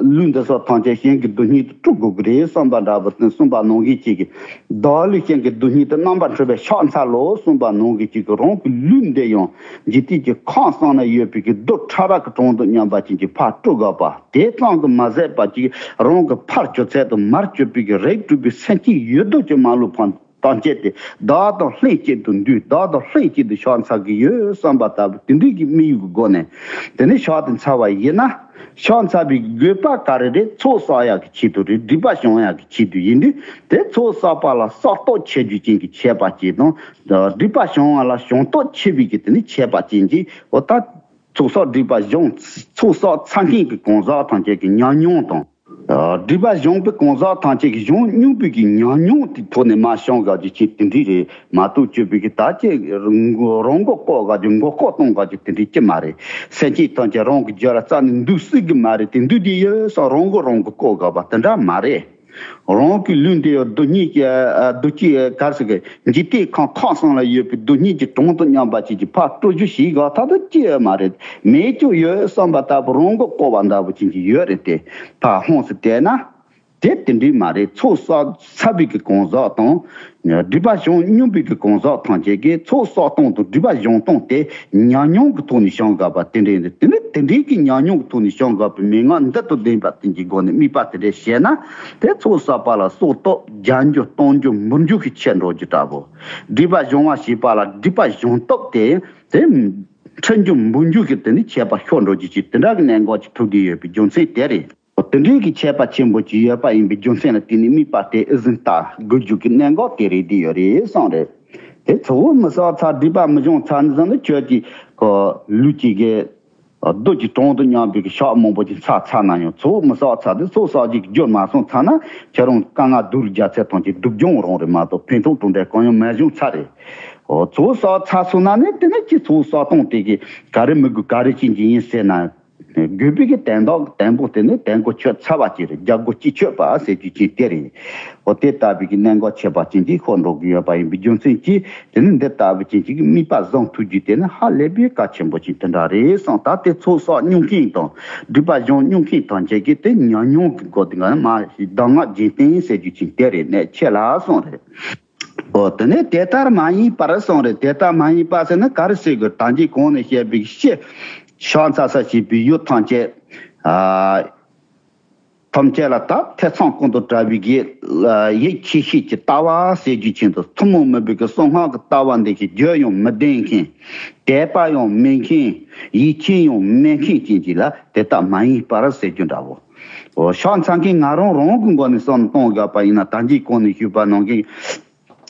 ལུས་འདི་སོགས་ཐམས་ཅད་གཞན་གྱི་རྡུལ་སྙེད་དུ་སྤྲུག་དགོས་ཀྱི་རེད་བསམ་པ་འདྲ་བོ་དེ་གསུངས་པ་ནང་བཞིན་ཅིག་གི། བདག་ལུས་གཞན་གྱི་རྡུལ་སྙེད་དུ། རྣམ་པར་འཕྲུལ་པའི་ཕྱག་འཚལ་ལོ་གསུངས་པ་ནང་བཞིན་ཅིག་གི། རང་གི་ལུས་འདི་ཡང་འཇིག་རྟེན་གྱི་ཁམས་གསུམ་ན་ཡོད་པའི་གི་རྡུལ་ཕྲ་རབ་ཀྱི་གྲངས་དང་མཉམ་པ་ཅན་གྱི་ཕར་སྤྲུག་དགོས་པ། དེ་ཙམ་གྱིས་མ་ཟད་པ་ཅིག་རང་གི་ཕར་གྱུར་ཚད་དང་མར་གྱུར་པའི་གི་རིགས་དྲུག་པའི་སེམས་ཅན་ཡོད་དོ་ཅོག་མ་ལུས་ཕར་ཐམས་ཅད་དེ་བདག་དང་ལྷན་ཅིག་ཏུ་འདུས། བདག་དང་ལྷན་ཅིག་ཏུ་ཕྱག་འཚལ་གྱི་ཡོད་བསམ་པ་ལྟ་བུ་དེ་འདྲའི་གི་དམིགས་ཡུལ་གྱི་སྒོ་ནས་དེ་ནས་ཕྱག་དེ་འཚལ་བ་ཡིན་ན། ཕྱག་འཚལ་བའི་དགོས་པ་ག་རེ་རེད། ཚོགས་བསགས་ཡག་གི་ཆེད་དུ་རེད། སྒྲིབ་པ་སྦྱང་ཡག་གི་ཆེད་དུ་ཡིན་དུས། དེ་ཚོགས་བསགས་པ་ལ་བསགས་སྟོབས་ཆེ་རྒྱུ་ཅན་གྱི་ཁྱད་པར་ཅན་དང་། སྒྲིབ་པ་སྦྱང་བ་ལ་སྦྱང་སྟོབས་ཆེ་བའི་གི་དེ་ནི་ཁྱད་པར་ཅན་གྱི། འོ་ད་ཚོགས་བསགས་སྒྲིབ་པ་སྦྱང་། ཚོགས་བསགས་ཚར་མཁན་གྱི་གང་ཟག་ཐམས་ཅད་ཀྱི་ཉམས་མྱོང་དང་། སྒྲིབ་པ་སྦྱངས་པའི་གང་ཟག་ཐམས་ཅད་ཀྱིས་སྦྱང་མྱོང་བའི་གི་ཉམས་མྱོང་དེ་ཐོག་ནས་མར་བྱུང་དགོས་རྒྱུ་ཅན་དེ་འདྲ་རེད་མ་གཏོགས། སྤྱོད་པའི་གི་ད་ཅི་རང་མགོ་བཀོག་དགོས་རྒྱུ། མགོ་སྐོར་གཏོང་དགོས་རྒྱུ་དེ་འདྲ་ཅི་མ་རེད། སེམས་ཅན་ཐམས་ཅད་རང་གི་རྒྱུད་ལ་རྩ་ནས་འདུ་སྲིད་གི་མ་རེད་དེ། འདུ་བསྡད་ཡོད་སོང་རང་མགོ་རང་གིས་བཀོག་དགོས་པ་དེ་འདྲ་མ་རེད། རང་གི་ལུས་འདི་ཡང་རྡུལ་སྙེད་ཀྱི་རྡུལ་གཅིག་ག་རེ་ཟེར་གི། འཇིག་རྟེན་ཁམས་ཁམས་གསུམ་ལ་ཡོད་པའི་རྡུལ་སྙེད་ཀྱི་གྲངས་དང་མཉམ་པ་ཅིག་གི་ཕར་སྤྲོ་རྒྱུ་ཞིག་ག་ད་ལྟ་ཅི་ཡང་མ་རེད། མེད་ཀྱང་ཡོད་བསམ་པ་ལྟ་བུ་རང་མགོ་བཀོག་པ་འདྲ་བོ་ཅན་གྱི་ཡོད་རེད་དེ། ད་ཧོན་སུ་བལྟས་ན། དེ་དེ་འདྲའི་མ་རེད། ཚོགས་བསགས་ཚར་བའི་གི་གང་ཟག་དང་། སྒྲིབ་པ་སྦྱང་མྱོང་བའི་གི་གང་ཟག་ཐམས་ཅད་ཀྱིས་ཚོགས་བསགས་སྟངས་དང་སྒྲིབ་པ་སྦྱང་སྟངས་དེ་ཉམས་མྱོང་གི་ཐོག་ནས་སྦྱང་དགོས་པ་དེ་འདྲ་ཡིན། དེ་ནི་དེ་འདྲའི་གི་ཉམས་མྱོང་གི་ཐོག་ནས་སྦྱང་དགོས་པའི་མན་ངག་མདུན་དུ་ལྡན་པ་དེ་གི་སྒོ་ནས་དམིགས་པ་དེ་འདྲ་བྱས་ན། དེ་ཚོགས་བསགས་པ་ལ་གསོག་སྟོབས་རྒྱས་འགྱུར་གཏོང་འགྱུར་འབུར་འགྱུར་གྱི་ཆེ་འགྲོ་རྒྱུ་འདྲ་བོ། སྒྲིབ་པ་སྦྱང་བ་བྱེད་པ་ལ་སྒྲིབ་པ་སྦྱང་སྟོབས་དེ་དེ་ཕྲ་འགྱུར་འབུར་འགྱུར་གྱི་དེ་ནི་ཁྱད་པར་ཤོར་འགྲོ་རྒྱུ་ཅིག་དེ་འདྲ་གི་གནད་འགག་ཅིག་ཐུག་གི་ཡོད་པའི་རྒྱུ་མཚན་དེ་རེད། དེ་འདྲའི་གི་ཁྱད་པར་ཆེན་པོ་ཅིག་ཡོད་པ་ཡིན་པའི་རྒྱུ་མཚན་ལ་བརྟེན་ནས་དམིགས་པ་དེ་ཨེ་ཟིན་ལྟ་དགོས་རྒྱུ་གི་གནད་འགག་དེ་རེད། དེ་ཡོད་རེད་གསུངས་རེད། དེ་ཚོགས་མི་བསགས་ཚར་སྒྲིབ་པ་མི་སྦྱོང་ཚར་ནས་བཟུང་ནས་ཁྱོད་ཀྱི་ཁོ་ལུས་ཀྱི་གི་རྡུལ་གྱི་གྲངས་དང་མཉམ་པའི་གི་ཕྱག་མང་པོ་ཅིག་འཚལ་ཚར་ན་ཡང་ཚོགས་མི་བསགས་ཚར་དེ་ཚོགས་བསགས་རྒྱུ་གི་རྒྱུར་མ་སོང་ཚར་ན་ཁྱེད་རང་དཀའ་ངལ་སྡུག་རུ་རྒྱག་ཚད་ཐམས་ཅད་སྡུག་སྦྱོང་རང་རེད་མ་གཏོགས་ཕན་ཐོགས་གྲུབ་འབྲས་གང་ཡང་མ་བྱུང་ཚར་རེད། འོ་ཚོགས་བསགས་ཚར་སོང་ན་ནི་དེ་ནི་ཅི་ཚོགས་བསགས་སྟངས་དེ་གི་ག་རེ་མི་དགོས་ག་རེ་བྱེད་ཀྱི་ཡིན་ཟེར་ན། དགོས་པའི་གི་དོན་དག་གི་དོན་པོ་དེ་ནི་དོན་གོ་ཆོད་ཚར་བ་ཅིག་རེད། རྒྱབ་གོ་ཅི་ཆོད་པ་ཟེར་རྒྱུ་ཅིག་དེ་རེད། འོ་དེ་ལྟ་བུའི་གི་གནད་འགག་ཆེ་བ་ཅན་གྱི་ཤོར་འགྲོ་གི་ཡོད་པ་ཡིན་པའི་རྒྱུ་མཚན་གྱིས་དེ་ནི་འདི་ལྟ་བུ་ཅན་གྱི་གི་དམིགས་པ་བཟང་ཐུབ་རྒྱུ་དེ་ནི་ཧ་ལས་པའི་གལ་ཆེན་པོ་ཅིག་དེ་འདྲ་རེད་གསུངས། ད་དེ་ཚོགས་བསགས་མྱོང་མཁན་དང་སྒྲིབ་པ་སྦྱང་མྱོང་མཁན་ཐམས་ཅད་ཀྱིས་དེ་ཉམས་མྱོང་གི་སྒོ་དེ་ག་ནི་མ་གདམས་ངག་རྒྱན་བསྟན་ཟེར་རྒྱུ་ཅིག་དེ་རེད། གནད་ཆེ་ལ་གསུངས་རེད། འོ་དེ་ནས་དེ་ལྟར་མ་ཡིན་པར་གསུངས་རེད། དེ་ལྟར་མ་ཡིན་པ་ཟེར་ན་ག་རེ་ཟེར་དགོས། ད་གིན་གོང་ནས་བཤད་པའི་ཕྱིར། ཕྱག་འཚལ་ས་བྱེད་པའི་ཡུལ་ཐམས་ཅད། ཨ། ཐམས་ཅད་ལ་ད་ཐེ་ཚོམ་ཀུན་ཏུ་བྲལ་བའི་གི་ཡིད་ཆེས་ཤེས་ཀྱི་ལྟ་བ་ཟེར་རྒྱུ་ཆེད་དུ་ཐུན་མོང་མིན་པའི་གི་གསང་སྔགས་ཀྱི་ལྟ་བ་འདི་ཞིག་རྒྱུད་ཡང་མི་ལྡན་མཁན། དད་པ་ཡང་མེད་མཁན། ཡིད་ཆེས་ཡང་མེད་མཁན་ཅན་ཅིག་ལ་དེ་ལྟ་མ་ཡིན་པར་ཟེར་རྒྱུ་འདྲ་བོ། འོ་ཕྱག་འཚལ་མཁན་ང་རང་རང་གི་མགོ་ནས་བསམ་བློ་གཏོང་དགོས་པ་ཡིན་ན། ད་གིན་གོང་ནས་ཞུས་པ་ནང་བཞིན།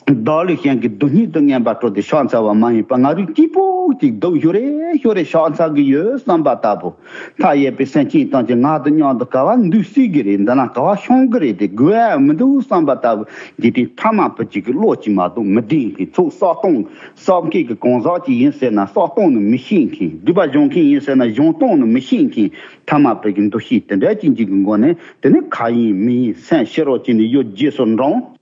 བདག་ལུས་ཞིང་གི་སྡུག་བསྔལ་དུ་ངན་པ་སྤྲོ་སྟེ་ཕྱག་འཚལ་བ་མ་ཡིན་པར། ང་རང་སྐྱིད་པོ་ཅིག་སྡུག་ཤོར་རེ་ཤོར་རེ་ཕྱག་འཚལ་གི་ཡོད་བསམ་པ་ལྟ་བུ། མཐའ་ཡས་པའི་སེམས་ཅན་ཐམས་ཅད་ང་དང་མཉམ་དུ་ག་བ་འདུག་སྲིད་གི་རེད། འདི་ན་ག་བ་ཤོང་གི་རེད། དེ་དགོས་ཡ་མི་འདུག་བསམ་པ་ལྟ་བུ། འདི་དེ་ཐ་མལ་པ་ཅིག་གི་བློ་ཅིག་མ་གཏོགས་མི་ལྡན་མཁན། ཚོགས་བསགས་སྟངས་བསགས་མཁན་གྱི་གང་ཟག་ཅིག་ཡིན་ཟེར་ན། བསགས་སྟངས་ནི་མི་ཤེས་མཁན། སྒྲིབ་པ་སྦྱོང་མཁན་ཡིན་ཟེར་ན། སྦྱོང་སྟངས་ནི་མི་ཤེས་མཁན། ཐ་མལ་པའི་གི་འདུ་ཤེས་དེ་འདྲ་ཅན་ཅིག་གི་སྒོ་ནས། དེ་ནི་མཁའ་དབྱིངས་མི་དབྱིངས་སེམས་ཤེས་རབ་ཅན་ནི་ཡུལ་རྗེས་སུ་འབྲང་།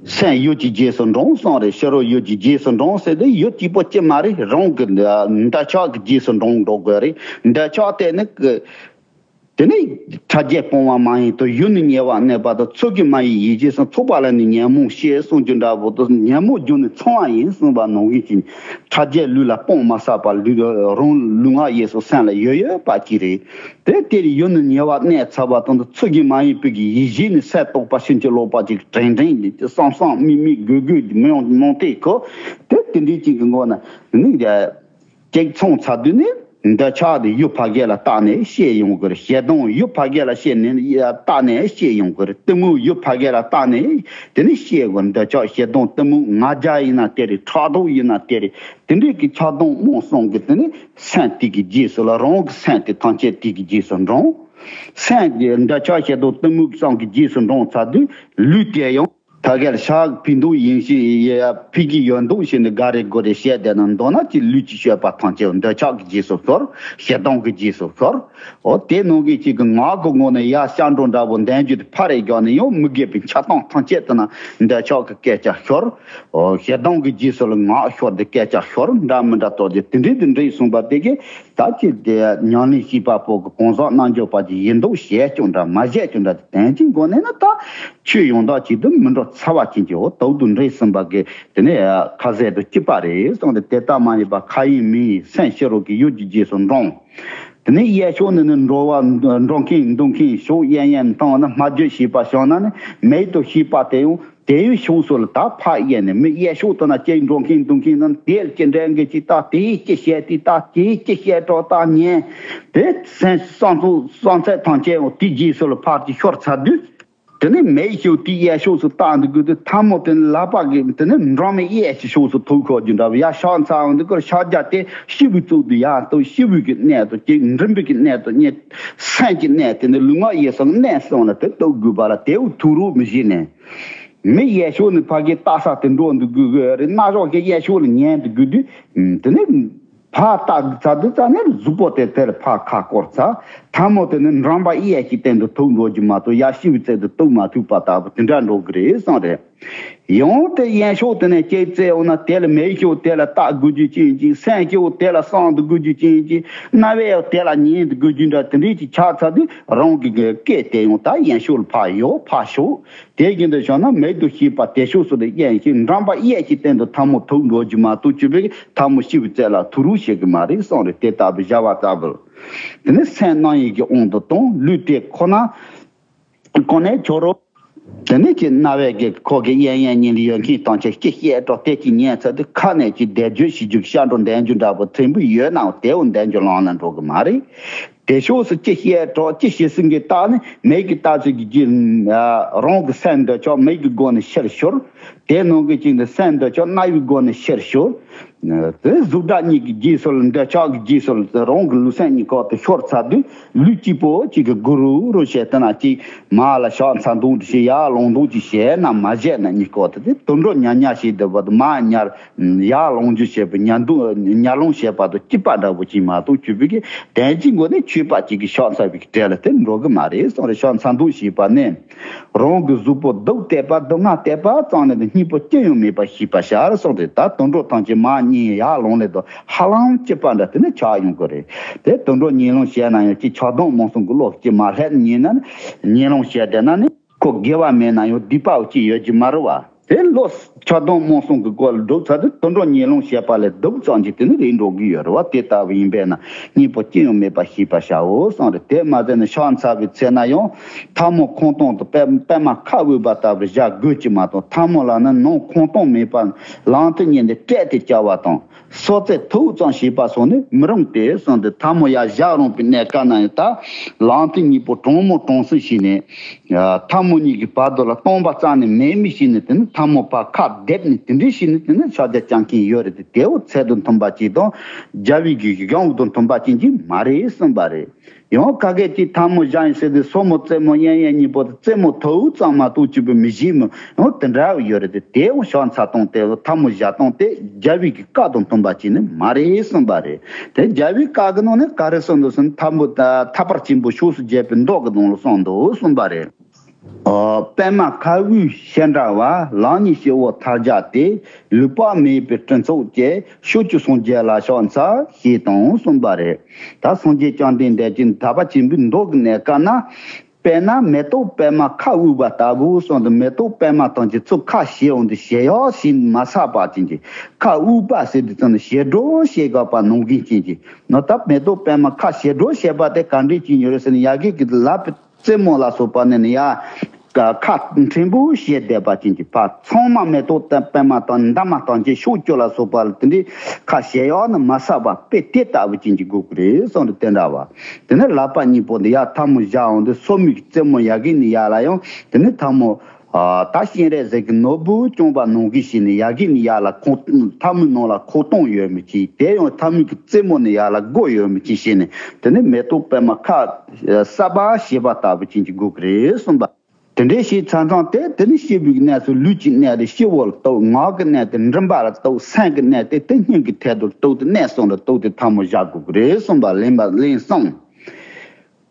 སེམས་ཡུལ་གྱི་རྗེས་སུ་འབྲང་གསུངས་རེད། ཤེས་རབ་ཡུལ་གྱི་རྗེས་སུ་འབྲང་ཟེར་དུས་ཡུལ་གཅིག་པོ་ཅི་མ་རེད། རང་གི་འདོད་ཆགས་ཀྱི་རྗེས་སུ་འབྲང་འགྲོ་དགོས་རེད། འདོད་ཆགས་དེ་ནི་དེ་ནི་ཕྲ་རྒྱས་སྤོང་བ་མ་ཡིན་ཏོ། ཡུལ་ནི་ཉེ་བར་གནས་པ་དང་། ཚོགས་ཀྱིས་མ་ཡིན་ཡིད་བཞིན་སེམས། ཚོགས་པ་ལ་ནི་ཉོན་མོངས་སྐྱེ་གསུངས་རྒྱུ་འདྲ་བོ་དང་། ཉོན་མོངས་རྒྱུ་ནི་ཚང་བ་ཡིན་གསུངས་པ་ནང་བཞིན་གྱི། ཕྲ་རྒྱས་ལུས་ལ་སྤོང་མ་བསགས་པར། ལུས་རང་ལུས་ངག་ཡིད་གསུམ་སེམས་ལ་ཡོད་ཡོད་པ་ཅིག་རེད། དེ་དེར་ཡུལ་ནི་ཉེ་བར་གནས་ཚར་བ་དང་། ཚོགས་ཀྱིས་མ་ཡིན་པའི་གི་ཡིད་བཞིན་ནི་སེམས་རྟོག་པ་ཕྱིན་ཅི་ལོག་པ་ཅིག་དྲན་དྲན་ནི་བསམ་བསམ་དམིགས་དམིགས་དགོས་དགོས་མི་ཡོང་མོང་དེ་ཁོ། དེ་དེ་འདྲའི་ཅིག་གི་མགོ་ན་ནི་ཅིག་ཚང་ཚར་དུས་ནི། འདོད་ཆགས་དེ་ཡུལ་ཕ་གི་ལ་བལྟས་ནས་ཤེས་ཡོང་དགོས་རེད། ཞེ་སྡང་ཡུལ་ཕ་གི་ལ་ཤེས་ནས་བལྟས་ནས་ཤེས་ཡོང་དགོས་རེད། གཏི་མུག་ཡུལ་ཕ་གི་ལ་བལྟས་ནས་དེ་ནི་ཤེས་དགོས། འདོད་ཆགས་ཞེ་སྡང་གཏི་མུག་ང་རྒྱལ་ཡིན་ན་དེ་རེད། ཕྲག་དོག་ཡིན་ན་དེ་རེད། དེ་འདྲའི་གི་ཆགས་སྡང་རྨོངས་གསུམ་གྱི་དེ་ནི་སེམས་དེ་གི་རྗེས་སུ་ལ། རང་གི་སེམས་དེ་ཐམས་ཅད་དེ་གི་རྗེས་སུ་འབྲང་། སེམས་ཀྱི་འདོད་ཆགས་ཞེ་སྡང་གཏི་མུག་གསུམ་གྱི་རྗེས་སུ་འབྲང་ཚར་དུས་ལུས་དེ་ཡང་ཕ་གི་ལ་ཕྱག་ཕུད་འདུག་ཡིན་ཞེས་ཕུད་ཀྱི་ཡོད་འདུག་ཞེས་ནི་ག་རེ་དགོས་རེད་བཤད་བསྡད་ན། མདོར་ན་ཅིག་ལུས་ཀྱི་སྤྱོད་པ་ཐམས་ཅད་འདོད་ཆགས་ཀྱི་རྗེས་སུ་ཤོར། ཞེ་སྡང་གི་རྗེས་སུ་ཤོར། འོ་དེ་ནང་གི་ཅིག་གི་ངག་གི་ངོ་ནས་ཡ་སྐྱབས་འགྲོ་འདྲ་བོ་འདོན་རྒྱུ་དེ་ཕར་རེ་རྒྱག་ནས་ཡང་མི་དགེ་བའི་ཆགས་སྡང་ཐམས་ཅད་དེ་ན་འདོད་ཆགས་ཀྱི་སྐད་ཆ་ཤོར། འོ་ཞེ་སྡང་གི་རྗེས་སུ་ལ་ངག་ཤོར་ཏེ་སྐད་ཆ་ཤོར། འདྲ་མི་འདྲ་གཏོར་རྒྱུ་དེ་འདྲའི་དེ་འདྲའི་གསུངས་པ་དེ་གི་ད་ཅི་དེ་ཉམས་ལེན་བྱེད་པ་པོ་གི་གང་ཟག་རྣལ་འབྱོར་པ་ཅིག་ཡིན་མདོག་བྱས་ཀྱང་འདྲ། མ་བྱས་ཀྱང་འདྲ། དེ་དོན་གྱི་སྒོ་ནས་ནི་ད་ཆོས་ཡང་དག་ཅིག་ཏུ་མི་འགྲོ་ཚར་བ་ཅན་གྱི་འོ་དོག་ཏུ་འདྲེས་ཟིན་པ་གི་དེ་ནས་ཁ་ཟས་དང་བཅས་པ་རེད་གསུངས་ཏེ། དེ་ལྟ་མ་ཡིན་པར་མཁའ་དབྱིངས་མི་དབྱིངས་སེམས་ཤེས་རབ་ཀྱི་ཡུལ་གྱི་རྗེས་སུ་འབྲང་། དེ་ནས་གཡས་ཕྱོགས་ནས་ནི་འགྲོ་བ་འགྲོ་མཁན་འདུག་མཁན་ཕྱོགས་གཡས་གཡོན་མཐོང་ན་སྨྲ་བརྗོད་བྱེད་པ་བྱུང་ན་ནི་མེད་དུ་ཤེས་པ་དེ་ཡང་དེའི་ཕྱོགས་སུ་ལ་ད་ཕར་གཡས་ནས་མི་གཡས་ཕྱོགས་དེ་ན་ཅིག་འགྲོ་མཁན་འདུག་མཁན་ནི་དེ་ལ་ཅི་འདྲ་གི་ཅིག་ད་དེའི་ཅི་བཤད་དེ་ད་དེའི་ཅི་བཤད་གྲོགས་ད་ཉན། དེ་སེམས་བསམ་ཚུལ་བསམ་ཚད་ཐམས་ཅད་འོ་དེ་རྗེས་སུ་ལ་ཕར་ཅིག་ཤོར་ཚར་དུས། དེ་ནས་མེད་ཕྱོགས་དེའི་གཡས་ཕྱོགས་སུ་བལྟ་འདུག་དགོས་དུས་ཐལ་མོ་དེ་ནི་ལག་པ་གིས་དེ་ནི་འགྲམ་མི་གཡས་ཀྱི་ཕྱོགས་སུ་ཐུག་ཁོག་རྒྱུ་འདྲ་བོ། ཡར་ཕྱག་འཚལ་འོང་དུས་སྐོར་ཕྱག་རྒྱ་དེ་ཤི་བའི་གཙུག་ཏུ་ཡར་ཐུག་ཤི་བའི་གི་གནས་དང་ཅིག་མགྲིན་པའི་གི་གནས་དང་གཉིས་སེམས་ཀྱི་གནས་དེ་ནི་ལུས་ངག་ཡིད་གསུམ་གནས་གསུམ་ལ་དེ་ཐུག་དགོས་པ་ལ་དེའུ་ཐུག་རོགས་མི་བྱེད་ནས། མི་གཡས་ཕྱོགས་ནས་ཕ་གི་བལྟ་ས་དེ་འགྲོ་འདུག་དགོས་གི་རེད། རྣ་ཅོག་གི་གཡས་ཕྱོགས་ལ་ཉན་འདུག་དགོས་དུས་དེ་ནི། ཕར་བལྟ་ཚར་དུས་ཙ་ནས་གཟུགས་པོ་དེ་དེར་ཕར་ཁ་བསྐོར་ཚར། ཐལ་མོ་དེ་ནི་འགྲམ་པ་གཡས་ཀྱི་སྟེང་དུ་ཐུག་འགྲོ་རྒྱུ་མ་གཏོགས་ཡར་ཤི་བའི་རྩེ་དུ་གཏུག་མ་ཐུབ་པ་ལྟ་བུ་དེ་འདྲ་འགྲོ་གི་རེད་གསུངས་རེད། ཡང་དེ་གཡས་ཕྱོགས་དེ་ནས་ཅིག་བཙལ་འོང་ན་དེ་ལ་མེད་ཕྱོགས་དེ་ལ་བལྟ་དགོས་རྒྱུ་ཅན་ཅིག་སེམས་ཕྱོགས་དེ་ལ་བསམ་དུ་དགོས་རྒྱུ་ཅན་ཅིག་རྣ་བས་དེ་ལ་ཉན་དུ་དགོས་རྒྱུ་འདྲ་དེ་འདྲས་ཅིག་ཆགས་ཚར་དུས་རང་གི་སྐད་དེ་ཡང་ད་གཡས་ཕྱོགས་ལ་ཕར་ཡོད་ཕར་ཞོག་དེ་བཞིན་དུ་བྱུང་ན་མེད་དུ་ཤེས་པ་དེ་ཕྱོགས་སུ་ལ་གཡས་ཤིང་འགྲམ་པ་གཡས་ཀྱི་སྟེང་དུ་ཐལ་མོ་ཐུག་འགྲོ་རྒྱུ་མ་གཏོགས་ཅི་བས་ཐལ་མོ་ཤི་བའི་རྩེ་ལ་ཐུག་རོགས་བྱེད་ཀྱི་མ་རེད་གསུངས་རེད། དེ་ལྟ་བུ་བྱ་བ་ལྟ་བུར། དེ་ནི་སེམས་རྣམ་གཡེང་གི་དབང་དུ་བཏང་ལུས་དེ་ཁོ་ན་ཁོ་ནས་ཁྱོད་རོ། དེ་ནི་ཅི་རྣ་བས་ཀྱི་ཁོ་གི་གཡས་གཡོན་གཉིས་ལ་ཡོད་མཁན་ཐམས་ཅད་ཅི་བཤད་གྲོགས་དེ་ཅི་ཉན་ཚར་དུས་ཁ་ནས་ཅི་བཟླས་བརྗོད་བྱེད་རྒྱུ་ཤ་འགྲོ་འདོན་རྒྱུ་འདྲ་པོ་ཕྲན་བུ་ཡོད་ནའང་དེའུ་འདོན་རྒྱུ་ལམ་ལ་འགྲོ་གི་མ་རེད། དེ་ཕྱོགས་སུ་ཅི་བཤད་གྲོགས་ཅི་བྱེད་སྲིད་གི་རྟགས་ནི་མེད་ཀྱི་རྟགས་ཚུལ་གྱི་རྒྱུ། རང་གི་སེམས་འདོད་ཆགས་མེད་ཀྱི་སྒོ་ནས་ཕྱིར་ཤོར། དེ་ནང་གི་ཅིག་ནི་སེམས་འདོད་ཆགས་རྣ་བའི་སྒོ་ནས་ཕྱིར་ཤོར། དེ་གཟུགས་སྒྲ་གཉིས་ཀྱི་རྗེས་སུ་ལ་འདོད་ཆགས་ཀྱི་རྗེས་སུ་ལ་རང་གི་ལུས་སེམས་གཉིས་ཀ་དེ་ཤོར་ཚར་དུས་ལུས་གཅིག་པོ་གཅིག་གི་གུ་རུ་རུ་བྱས་ཏེ་ན་གཅིག་མ་ལ་ཕྱག་འཚལ་འདུག་ཞེས་ཡར་ལོང་འདུག་ཅིག་བྱས་ན་མ་བྱས་ན་གཉིས་ཀ་དེ་དེ་དུད་འགྲོ་ཉལ་ཉལ་ཞིག་འདུག་པ་དེ་མ་ཉལ། ཡར་ལོང་རྒྱུ་བྱེད་པའི་ཉལ་འདུག་ཉལ་ལོང་བྱེད་པ་དང་སྐྱིད་པ་འདྲ་བོ་ཅིག་མ་གཏོགས་ཆོས་པའི་གི་དོན་གྱི་སྒོ་ནས་ཆོས་པ་གཅིག་གི་ཕྱག་འཚལ་བའི་གྲལ་ལ་དེ་འགྲོ་གི་མ་རེད་གསུངས་རེད། ཕྱག་འཚལ་འདུག་ཞེས་པ་ནི་རང་གི་གཟུགས་པོ་སྡུག་བལྟས་པ་སྡུག་བསྔལ་བལྟས་པ་ཙམ་ལས་དེ་སྙིང་པོ་ཅི་ཡང་མེད་པ་ཤེས་པར་བྱ་གསུངས་རེད། ད་དུད་འགྲོ་ཐམས་ཅད་མར་གཉིད་ཡར་ལོང་ལས་དང་ཧ་ལམ་སྐྱིད་པ་འདྲ་དེ་ནི་ཆགས་ཡོང་གི་རེད། དེ་དུད་འགྲོ་གཉིད་ལོང་བྱས་ན་ཡང་ཅི་ཆགས་སྡང་རྨོངས་གསུམ་གྱི་བློ་སྐྱེ་མ་སླེབས་ནས་ཉལ་ན་ནི་གཉིད་ལོང་བྱས་བསྡད་ན་ནི། ཁོ་དགེ་བ་མེད་ན་ཡང་སྡིག་པ་ཅི་ཡོད་ཀྱི་མ་རེད་བ། དེ་བློ་ཆགས་སྡང་རྨོངས་གསུམ་གྱི་སྒོ་ལ་བསྒྲུབས་ཚར་དུས་དུད་འགྲོ་ཉེས་ལོང་བྱས་པ་ལས་སྡུག་ཙམ་གྱིས་དེ་ནི་རིགས་འགྲོ་གི་ཡོད་རེད་བ། དེ་ལྟ་བུ་ཡིན་པས་ན་གཉེན་པོ་ཅི་ཡང་མེད་པ་ཤེས་པར་བྱའོ་གསུངས་རེད། དེ་མ་ཟད་ནི་ཕྱག་འཚལ་བའི་ཚེ་ན་ཡང་ཐལ་མོ་ཁོང་སྟོང་དུ་པད་པད་མ་ཁ་དབུས་པ་ལྟ་བུར་བཞག་དགོས་ཀྱི་མ་གཏོགས། ཐལ་མོ་ལ་ནི་ནང་ཁོང་སྟོང་མེད་པར་ལམ་དུ་ཉེ་ནས་བསྐྲད་དེ་བཅའ་བ་དང་། སོ་རྩེ་ཐུབ་ཙམ་བྱས་པ་སོགས་ནི་མི་རུང་སྟེ་གསུངས་ཏེ། ཐལ་མོ་ཡར་བཞག་རུང་པའི་གནས་སྐབས་ན་ཡང་ད་ལམ་དུ་གཉིས་པོ་དྲང་མོ་དྲང་སུ་བྱས་ནས། ཐལ་མོ་གཉིས་ཀྱི་བར་དུ་ལ་སྟོང་པ་རྩ་ནས་མེད་མི་བྱས་ནས། དེ་ནི་ཐལ་མོ་ཕར་ཁ་བརྡེབས་ནས་དེ་འདྲའི་བྱས་ནས་དེ་ནི་ཕྱག་རྒྱ་བཅག་མཁན་ཡོད་རེད་དེ། དེའོ་ཚད་དང་མཐུན་པ་ཅིག་དང་རྒྱལ་བའི་གི་གཞུང་དང་མཐུན་པ་ཅན་ཅིག་མ་རེད་གསུངས་པ་རེད། ཡང་ག་གེ་ཅིག་ཐལ་མོ་བཞག་ཡིན་ཟེར་ཏེ་སོར་མོ་རྩེ་མོ་གཡས་གཡོན་གཉིས་པོ་དེ་རྩེ་མོ་ཐུབ་ཙམ་མ་གཏོགས་ཅིག་པུ་མི་བྱེད་མོ་ཡང་དེ་འདྲ་ཡོད་རེད་དེ། དེའང་ཕྱག་འཚལ་སྟངས་དེ་ཐལ་མོ་བཞག་སྟངས་དེ་རྒྱལ་བའི་གི་བཀའ་དང་མཐུན་པ་ཅིག་ནི་མ་རེད་གསུངས་པ་རེད། དེ་རྒྱལ་བའི་བཀའ་གི་ནང་ནས་ག་རེ་གསུངས་འདུག་ཟེར་ན། ཐལ་མོ་ཐལ་པར་ཆེན་པོ་ཕྱོགས་སུ་བརྒྱད་པའི་མདོ་གི་ནང་ལ་གསུངས་འདུག་གསུངས་པ་རེད། པདྨ་ཁ་དབུས་བྱེ་བྲག་པ། ལག་གཉིས་སྤྱི་བོར་ཐལ་སྦྱར་ཏེ། ལུས་པ་མེད་པའི་སྤྲིན་ཚོགས་ཀྱིས། ཕྱོགས་བཅུའི་སངས་རྒྱས་ལ་ཕྱག་འཚལ་ཞེས་དང་གསུངས་པ་རེད། ད་སངས་རྒྱས་བཅོམ་ལྡན་འདས་ཀྱིས་ཐལ་པ་ཆེན་པོའི་མདོ་གི་གནས་སྐབས་ན། དཔེར་ན་མེ་ཏོག་པདྨ་ཁ་དབུས་པ་ལྟ་བུ་གསུངས་ཏེ། མེ་ཏོག་པདྨ་ཐམས་ཅད་ཚུར་ཁ་བྱེ་འོང་དུས་བྱེ་གཡོག་བྱས་མ་ཚར་བ་ཅན་གྱི་ཁ་དབུས་པ་ཟེར་དུས་ཙམ་ན་བྱེ་བྲག་བྱེད་དགོས་པ་ནང་བཞིན་ཅན་གྱི་ནོ། ད་མེ་ཏོག་པདྨ་ཁ་བྱེ་བྲག་བྱེད་པ་དེ་ག་འདྲས་ཅིག་ཡོད་རེད་ཟེར་ན། ཡ་གི་གི་ལ་པའི་རྩེ་མོ་ལ་སོགས་པ་ནས་ནི་ཡ། ཁ་ཕྲན་བུ་བྱེ་བསྡད་པ་ཅན་གྱི་ཕར་ཚང་མ་མེ་ཏོག་དང་པདྨ་དང་འདབ་མ་དང་བཅས་ཕྱོགས་བཅུ་ལ་སོགས་པ་ལ་དེ་འདྲའི་ཁ་བྱེ་གཡོག་ནི་མ་ཚར་བ་དཔེ་དེ་ལྟ་བུ་ཅན་གྱི་དགོས་ཀྱི་རེད་གསུངས་ཏེ། དེ་འདྲ་བ་དེ་ནས་ལག་པ་གཉིས་པོ་འདི་ཡར་ཐལ་མོ་བཞག་འོང་དུས་སོར་མོའི་རྩེ་མོ་ཡ་གི་ནས་ཡར་ལ་ཡང་དེ་ནས་ཐལ་མོ། ད་སྤྱན་རས་གཟིགས་ཀྱི་ནོར་བུ་བཅོམ་པ་ནང་བཞིན་བྱས་ནས་ཡ་གི་ནས་ཡར་ལ་ཁོག་ཐལ་མོའི་ནང་ལ་ཁོག་སྟོང་ཡོད་མི་ཅིག་དེ་ཡང་ཐལ་མོའི་རྩེ་མོ་ནས་ཡར་ལ་སྒོ་ཡོད་མི་ཅིག་བྱས་ནས། དེ་ནས་མེ་ཏོག་པདྨ་ཁ་གསར་པ་བྱེ་བ་ལྟ་བུ་ཅན་གྱི་དགོས་ཀྱི་རེད་གསུངས་པ། དེ་འདྲའི་བྱས་ཚར་ཙང་དེ་དེ་ནི་སྐྱེས་བུའི་གནས་སུ་ལུས་ཀྱི་གནས་དེ་སྤྱི་བོ་ལ་གཏུགས། ངག་གི་གནས་དེ་མགྲིན་པ་ལ་གཏུགས། སེམས་ཀྱི་གནས་དེ་དེ་སྙིང་གི་ཐད་དུ་གཏུགས་ཏེ་གནས་གསུམ་ལ་གཏུགས་ཏེ་ཐལ་མོ་བཞག་དགོས་ཀྱི་རེད་གསུངས་པ་ལེན་པ་ལེན་སོང་།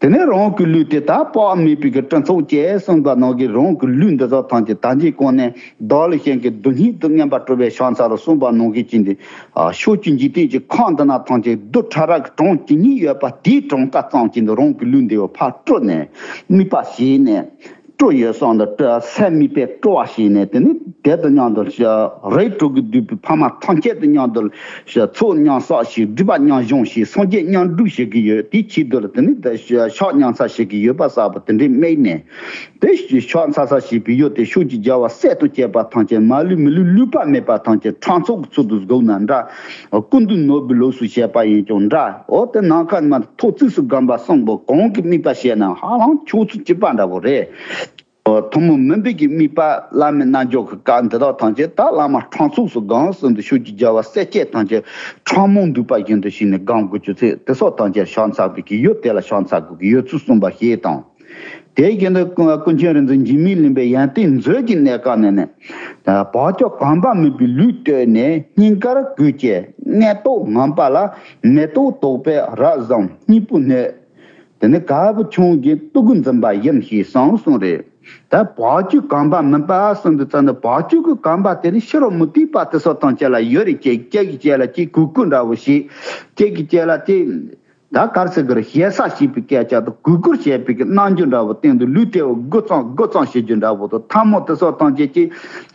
དེ་ནས་རང་གི་ལུས་དེ་ད་དཔག་མེད་པའི་གི་སྤྲིན་ཚོགས་བཅས་གསུངས་པ་ནང་གི་རང་གི་ལུས་འདི་དག་ཐམས་ཅད་ད་ཅི་གོང་ནས་བདག་ལ་གཞན་གྱི་སྡུག་བསྔལ་དུ་མངོན་པར་གྲུབ་པའི་ཕྱག་འཚལ་ལོ་གསུངས་པ་ནང་གི་ཅན་དེ། ཕྱོགས་བཅུའི་འཇིག་རྟེན་གྱི་ཁམས་འདི་ན་ཐམས་ཅད་རྡུལ་ཕྲ་རབ་ཀྱི་གྲངས་ཇི་སྙེད་ཡོད་པ་དེའི་གྲངས་ཀ་ཙམ་ཅན་དུ་རང་གི་ལུས་འདི་བ་ཕར་སྤྲོ་ནས་དམིགས་པ་བྱས་ནས། སྤྲོ་ཡོད་སོང་དུ་སེམས་དམིགས་པས་སྤྲོ་བ་བྱས་ནས། དེ་ནི་དེ་དང་མཉམ་དུ་རིགས་དྲུག་གི་བསྡུས་པའི་ཕ་མ་ཐམས་ཅད་དང་མཉམ་དུ་ཚོགས་མཉམ་བསགས་ཤིང་སྒྲིབ་པ་མཉམ་སྦྱོང་ཞིང་སངས་རྒྱས་མཉམ་སྒྲུབ་བྱེད་ཀྱི་ཡོད། དེའི་ཆེད་དུ་ལ་དེ་ནི་ཕྱག་མཉམ་འཚལ་བྱེད་ཀྱི་ཡོད་པ་གསལ་པོ་དེ་འདྲའི་དམིགས་ནས། དེ་ཕྱག་འཚལ་ས་བྱེད་པའི་ཡུལ་དེ་ཕྱོགས་ཀྱི་རྒྱལ་བ་སྲས་དང་བཅས་པ་ཐམས་ཅད་མ་ལུས་མི་ལུས་ལུས་པ་མེད་པ་ཐམས་ཅད་ཕྲེང་ཚོགས་ཀྱི་ཚུལ་དུ་བཟུང་ན་འདྲ། ཀུན་འདུས་ནོར་བུའི་ལུགས་སུ་བཤད་པ་ཡིན་ཀྱང་འདྲ། འོ་དེ་ནམ་མཁའ་མ་ཐོག་བརྩེགས་སུ་བསྒོམ་པ་གསུམ་པོ་གང་གི་དམིགས་པ་བཤད་ན་ཧ་ལམ་ཕྱོགས་བཅུ་གཅིག་པ་འདྲ་བོ་རེད། ཐུན་མོང་མིན་པའི་གི་དམིགས་པ་བླ་མའི་རྣལ་འབྱོར་གྱི་སྐབས་འདི་དག་ཐམས་ཅད་ད་བླ་མ་ཕྲེང་ཚོགས་སུ་བསྒོམ་གསུངས་ཏེ། ཕྱོགས་ཀྱི་རྒྱལ་བ་སྲས་བཅས་ཐམས་ཅད་ཕྲེང་མོ་འདུས་པ་བཞིན་དུ་བྱས་ནས་བསྒོམ་དགོས་རྒྱུ་ཚེ་དེ་སོགས་ཐམས་ཅད་ཕྱག་འཚལ་བའི་གི་ཡུལ་དེ་ལ་ཕྱག་འཚལ་དགོས་ཀྱི་ཡོད་ཚུལ་གསུངས་པ་ཞེས་དང་། དེ་བཞིན་དུ་ཀུན་མཁྱེན་རིག་འཛིན་འཇིགས་མེད་གླིང་པའི་ཡོན་ཏན་མཛོད་ཀྱི་གནས་སྐབས་ནས་ནི། བག་ཆགས་གོམས་པ་མིན་པའི་ལུས་བཏོད་ནས། སྙིང་གར་གོས་བཅས་མངལ་ཏོག་ངན་པ་ལ། མེ་ཏོག་དོག་པའི་རབ་བཟུམ་སྙིང་པོ་སྣོད། དེ་ནི་ག་བུ་ཆུང་གིས་ལྟོ་གོས་འཛིན་པ་ཡིན་ཞེས་གསུངས་གསུངས་རེད། ད་བག་ཆགས་གོམས་པ་མིན་པ་གསུངས་དུས་ཙམ་ན། བག་ཆགས་ཀྱི་གོམས་པ་དེ་ནི་ཕྱི་རོལ་མུ་སྟེགས་པ་དེ་སོགས་དང་བཅས་ལ་ཡོད་རེད། ཅིག་ཅིག་གི་ཅིག་ལ་ཅིག་གུས་བཀུར་འདྲ་བོ་ཞིག་ཅིག་གི་ཅིག་ལ་ཅིག་ད་ག་རེ་ཟེར་དགོས་རེད། ཞེ་ས་ཞེས་པའི་སྐད་ཆ་དང་གུས་བཀུར་བྱེད་པའི་གི་རྣམ་འགྱུར་འདྲ་བོ་སྟེང་དུ་ལུས་དེ་བ་དགུ་ཙམ་དགུ་ཙམ་བྱེད་རྒྱུ་འདྲ་བོ་དང་། ཐལ་མོ་དེ་སོགས་དང་བཅས་ཀྱིས་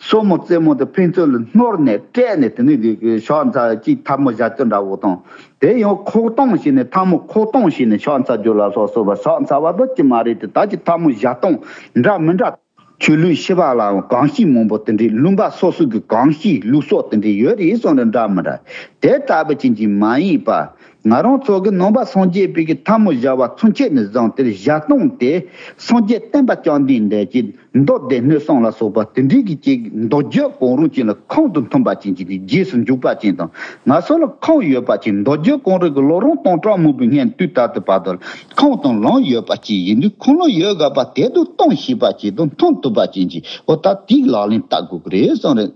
སོར་མོ་རྩེ་མོ་དེ་ཕན་ཚུན་ལ་བསྣོལ་ནས་བསྐྲད་ནས། དེ་ནས་ཕྱག་འཚལ་ཅིག་ཐལ་མོ་བཞག་རྒྱུ་འདྲ་བོ་དང་། དེ་ཡང་ཁོག་སྟོང་བྱས་ནས་ཐལ་མོ་ཁོག་སྟོང་བྱས་ནས་ཕྱག་འཚལ་རྒྱུ་ལ་སོགས་སོ་བ་ཕྱག་འཚལ་བ་དོ་ཅི་མ་རེད་དེ། ད་ཅི་ཐལ་མོ་བཞག་སྟངས་འདྲ་མི་འདྲ། ཆོས་ལུགས་ཤེས་པ་ལའང་གང་ཤེས་མང་པོ་དེ་འདྲའི་ལུང་པ་སོ་སོ་གི་གང་ཤེས་ལུགས་སྲོལ་དེ་འདྲའི་ཡོད་རེད་གསུངས་ནས་འདྲ་མི་འདྲ། དེ་ལྟ་བུ་ཅན་གྱི་མ་ཡིན་པ། ང་རང་ཚོ་གི་ནང་པ་སངས་རྒྱས་པའི་གི་ཐལ་མོ་སྦྱར་བ་ཚུན་ཆད་ནས་བཟུང་སྟེ་སྦྱར་སྟངས་དེ་སངས་རྒྱས་བསྟན་པ་བཅོམ་ལྡན་འདས་ཀྱི་མདོ་སྡེ་སྣོད་གསུམ་ལ་སོགས་པ་དེ་འདྲའི་གི་ཅིག་མདོ་རྒྱུད་གང་རུང་ཅིག་ལ་ཁུངས་དང་མཐུན་པ་ཅན་གྱི་རྗེས་སུ་འཇུག་པ་ཅན་དང་། ང་ཚོ་ལ་ཁུངས་ཡོད་པ་ཅིག་མདོ་རྒྱུད་གང་རུང་གི་ལམ་རིམ་སྟོང་ཕྲག་མང་པོའི་སྔོན་དུས་ད་ལྟའི་བར་དུ་ཁུངས་དང་ལམ་ཡོད་པ་ཅིག་ཡིན་དུས། ཁུངས་ལུང་ཡོད་དགོས་པ་དེ་དང་གཏོང་ཤེས་པ་ཅིག་དང་མཐུན་ཐུབ་པ་ཅན་གྱི་འོ་ད་དེའི་ལག་ལེན་བསྟར་དགོས་ཀྱི་རེད་གསུངས་རེད།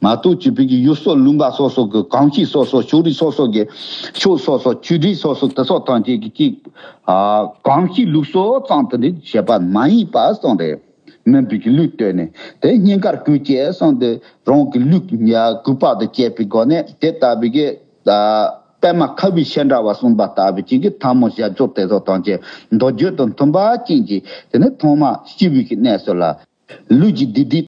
མ་གཏོགས་ཅིག་པའི་གི་ཡུལ་སོགས་ལུང་པ་སོ་སོ་གི་གང་ཤེས་སོ་སོ། ཕྱོགས་རིས་སོ་སོ་གི་ཕྱོགས་སོ་སོ། ཆོས་རིས་སོ་སོ། དེ་སོགས་ཐམས་ཅད་ཀྱི་ཅིག་གང་ཤེས་ལུགས་སྲོལ་ཙམ་དེ་འདྲ་བྱེད་པ་མ་ཡིན་པ་གསུངས་རེད། མིན་པའི་གི་ལུས་བཏོད་ནས་དེ་སྙིང་གར་གོས་བཅས་གསུངས་ཏེ། རང་གི་ལུས་གུས་པ་དང་བཅས་པའི་སྒོ་ནས་དེ་ལྟ་བུའི་གི་པདྨ་ཁ་དབུས་བྱེ་བྲག་པ་གསུངས་པ་ལྟ་བུ་ཅན་གྱི་ཐལ་མོ་སྦྱར་ཕྱོགས་དེ་སོགས་ཐམས་ཅད་མདོ་རྒྱུད་དང་མཐུན་པ་ཅན་གྱི་དེ་ནི་ཐོག་མ་སྐྱེས་བུའི་གི་གནས་སུ་ལ་ལུས་ཀྱི་བདེ་སྡུག